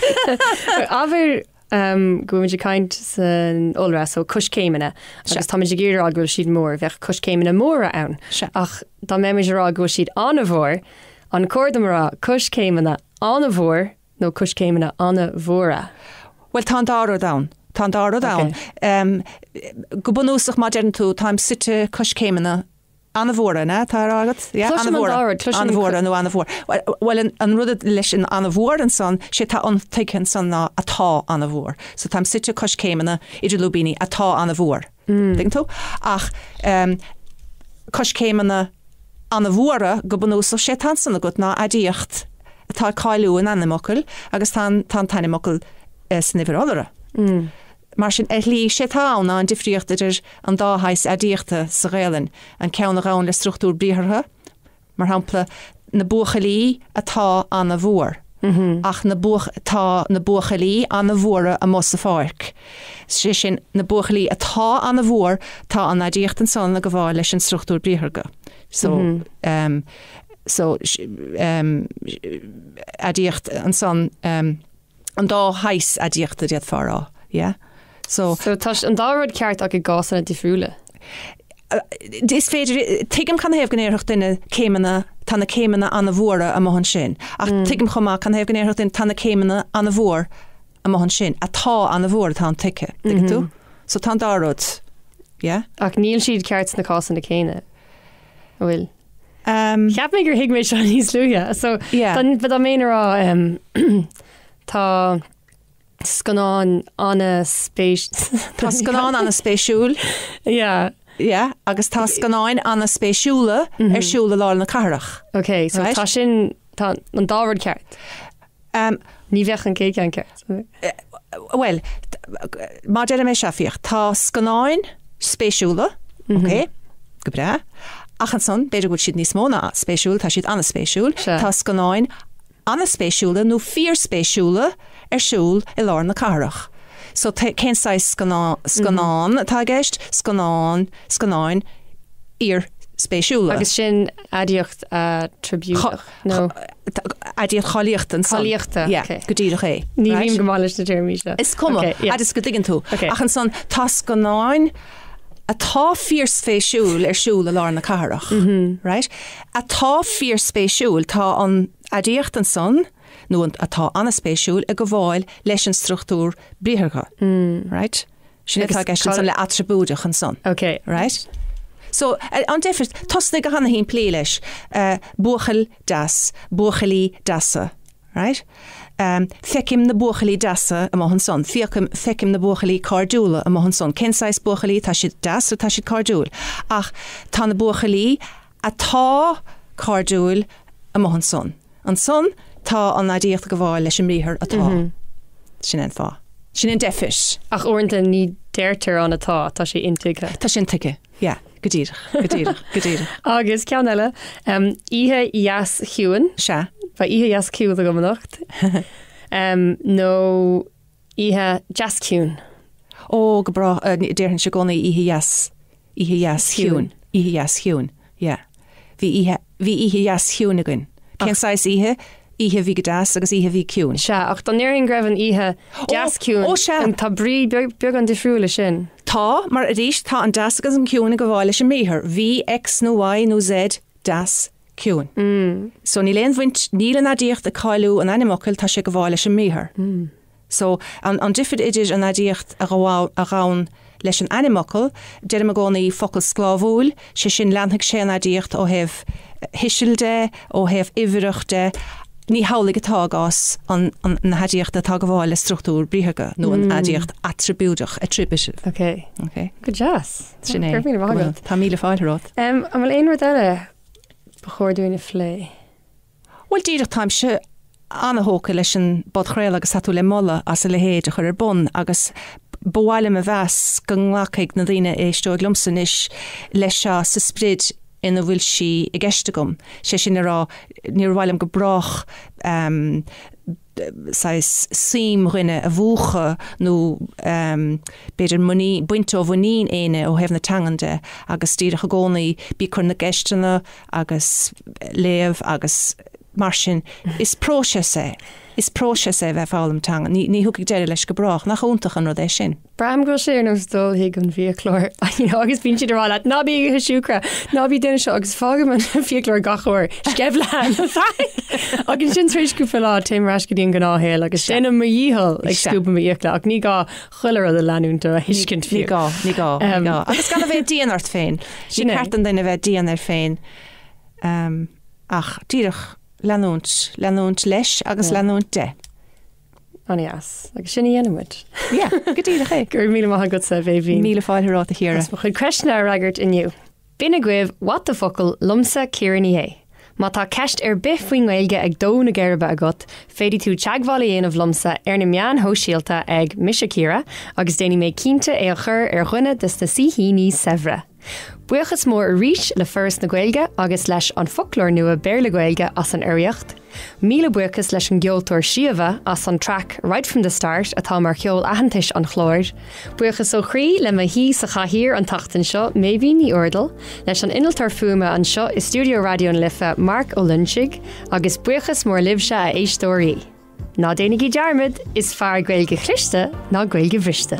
Abair go bhfuil muid ag caint san iolra, so coiscéimeanna, agus táimid ag iarraidh a rá go bhfuil siad mór, bheadh coiscéimeanna móra ann. Ach dá mbeimid ag rá go bhfuil siad an-mhór, an cóir dom a rá coiscéimeanna an-mhór nó coiscéimeanna an-mhóra? Bhuel, tá an dá rud ann. Tá an dá rud ann. Go bunúsach, má deireann tú, táim suite coiscéimeanna An-mhóra, an ea? Atá á rá agat? Yeah, Cloisim an dá rud. Cloisim An-mhóra nó an-mhór. Bhuel, an rud leis an an-mhór ansan, sé atá intuigthe ansan ná atá an-mhór. So táim suite coiscéimeanna idir lúibíní atá an-mhór. Tuigeann tú? Ach coiscéimeanna an-mhóra, go bunúsach, sé atá ansan agat ná aidiacht atá ag cáiliú an ainmfhocail agus tá an t-ainmfhocal san uimhir iolra. Mar sin, ar shlí, sé atá ann ná an difríocht idir an dá shaghas aidiachta sa Ghaelainn, an ceann a ghabhann le struchtúr briathartha, mar shampla, na buachaillí atá ana-mhór, ach na buach, tá na buachaillí ana-mhóra amuigh sa pháirc. Sé sin, na buachaillí atá ana-mhór, tá an aidiacht ansan ag gabháil leis an struchtúr briathartha. So, so, aidiacht ansan, an dá shaghas aidiachta d'fhéadfá a rá, yeah? So. So tá an dá rud ceart ach i gcásanna difriúla. Is féidir, tuigim canathaobh go ndéarfadh duine céimeanna, tá na céimeanna an-mhóra amuigh ansin, ach tuigim chomh maith canathaobh go ndéarfadh duine tá na céimeanna an-mhór amuigh ansin, atá an-mhór, atá intuigthe, tuigeann tú? So tá an dá rud, yeah? Ach níl siad ceart sna cásanna céanna, an bhfuil? Cheap mé gur thuig mé seo níos luaithe. So dá mbeinn a rá tá scannán an-spéis. Tá scannán an-spéisiúil. Yeah. Yeah, agus tá scannáin an-spéisiúla ar siúl i lár na cathrach. Ok, so tá sin, tá an dá rud ceart. Um, Ní bheadh an chéad ceann ceart. Bhuel, má deirim é seo, féach, tá scannáin spéisiúla, ok, go breá, ach ansan, b'fhéidir go bhfuil siad níos mó ná spéisiúil, tá siad an-spéisiúil, tá scannáin an-spéisiúla nó fíorspéisiúla ar siúl i lár na cathrach. So cén saghas scannán atá i gceist? Scannán, scannáin fhíorspéisiúla. Agus sin aidiacht aitreabúideach nó? Aidiacht cháilíochta ansan. Cáilíochta, ok. Yeah, go díreach é. Ní bhím go maith leis na téarmaí seo. Is cuma, fhad is go dtuigeann tú. Ach ansan tá scannáin atá fíorspéisiúil ar siúl i lár na cathrach, right? Atá fíorspéisiúil, tá an aidiacht ansan, nó an atá an-spéisiúil, ag gabháil leis an struchtúr briathartha, right? Sin atá i gceist ansan le aitreabúideach ansan. Ok. Right? So, an deifir, tosnaigh go hana-shimplí leis, buachaill deas, buachaillí deasa, right? Feicim na buachaillí deasa amuigh ansan, Féachaim, feicim na buachaillí cairdiúla amuigh ansan. Cén saghas buachaillí? Tá siad deas nó tá siad cairdiúil? Ach tá na buachaillí atá cairdiúil amuigh ansan. Ansan tá an aidiacht ag gabháil leis an mbriathar atá. Sin é an fáth. Sin é an deifir. Ach uaireanta ní deirtear an atá, tá sé intuigthe. Tá sé intuigthe, yeah, go díreach, go díreach, go díreach. Agus ceann eile, oíche dheas chiúin. Sea. Beidh oíche dheas chiúin agam anocht. Nó Oíche deas ciúin. Ó, go breá, déarfainnse i gcónaí oíche dheas, oíche dheas chiúin, oíche dheas chiúin, yeah. Bhí oíche, bhí oíche dheas chiúin againn. Cén saghas oíche? Oíche a bhí go deas agus oíche a bhí ciúin. Sea, ach dá ndéarfainn go raibh an oíche deas ciúin, ó, sea. tá brí beagán difriúil leis sin. Tá, mar arís, tá an deas agus an ciúin ag gabháil leis an mbriathar. Bhí X nó Y nó Z deas ciúin. So níl aon bhaint, níl an aidiacht ag cáiliú an ainmfhocail, tá sé ag gabháil leis an mbriathar. So an an difir idir an aidiacht a a ghabhann leis an ainmfhocal, deirim i gcónaí focal sclábhúil, sé sin leanfaidh sé an aidiacht ó thaobh thuisil de, ó thaobh uimhreach de, ní hamhlaidh atá i gcás an an na haidiachta atá ag gabháil le struchtúr briathartha nó an aidiacht aitreabúideach, attributive. Ok. Ok. Go deas. Sin é. Go raibh míle maith agat. Tá míle fáilte romhat. An bhfuil aon rud eile ba chóir dúinn a phlé? Bhuel díreach táimse ana-thógtha leis an bpodchraoladh agus tá tú le moladh as a leithéid a chur ar bun agus ba mhaith liom a mheas go nglacfaidh na daoine a éisteoidh liomsa anois leis seo sa sprid ina bhfuil sí i gceist agam. Sé sin le rá, níor mhaith liom go brách saghas suim dhuine a mhúchadh nó b'fhéidir muinín, baint ó mhuinín éinne ó thaobh na teangan de agus díreach i gcónaí bí ag cur na gceisteanna agus léamh agus mar sin. Is próiseas é. Is próiseas é a bheith ag foghlaim teanga. Ní, ní thiocfaidh deireadh leis go brách. Nach iontach an rud é sin? Braithim go bhfuil sé ar nós dul chuig an bhfiaclóir you know, agus bíonn siad ag rá leat ná bí ag ithe siúcra, ná bí ag déanamh seo agus fágaim an fiaclóir gach uair, sceimhleán Agus ansin tar éis cúpla lá téim ar ais go dtí an gnáthshaol agus déanaim mo dhícheall ag scuabadh m'fhiacla ach ní gá chuile rud a leanúint nó a thuiscint fiú. Ní gá, ní gá, ní gá. Agus gan a bheith dian ort féin. Ní ceart don duine a bheith dian air féin ach díreach leanúint, leanúint leis agus leanúint de. An-deas. Agus sin a dhéanfaidh muid. Yeah, go díreach é. Go raibh míle maith agatsa, a Bhéibhinn. Míle fáilte romhat, a Chiara. As mo chuid ceisteanna a fhreagairt inniu. B'in agaibh What the Focal liomsa, Ciara Ní É. Má tá ceist ar bith faoin nGaeilge ag dó na geirbe agat, féadfaidh tú teagmháil a dhéanamh liomsa ar na meáin shóisialta ag Mise Ciara agus déanfaidh mé cinnte é a chur ar dhuine des na saoithíní saibhre. Buíochas mór arís le Foras na Gaeilge agus leis An Foclóir Nua Béarla-Gaeilge as an urraíocht. Míle buíochas leis an gceoltóir Síomha as an traic Right From The Start atá mar cheol aitheantais an chláir. Buíochas ó chroí le mo shaoi sa chathaoir an tseachtain seo, Méibhín Ní Úrdail, leis an innealtóir fuaime anseo i stiúideo Raidió na Life, Marc Ó Loinsigh, agus buíochas mór libhse a éisteoirí. Ná déanaigí dearmad, is fearr Gaeilge chliste ná Gaeilge bhriste.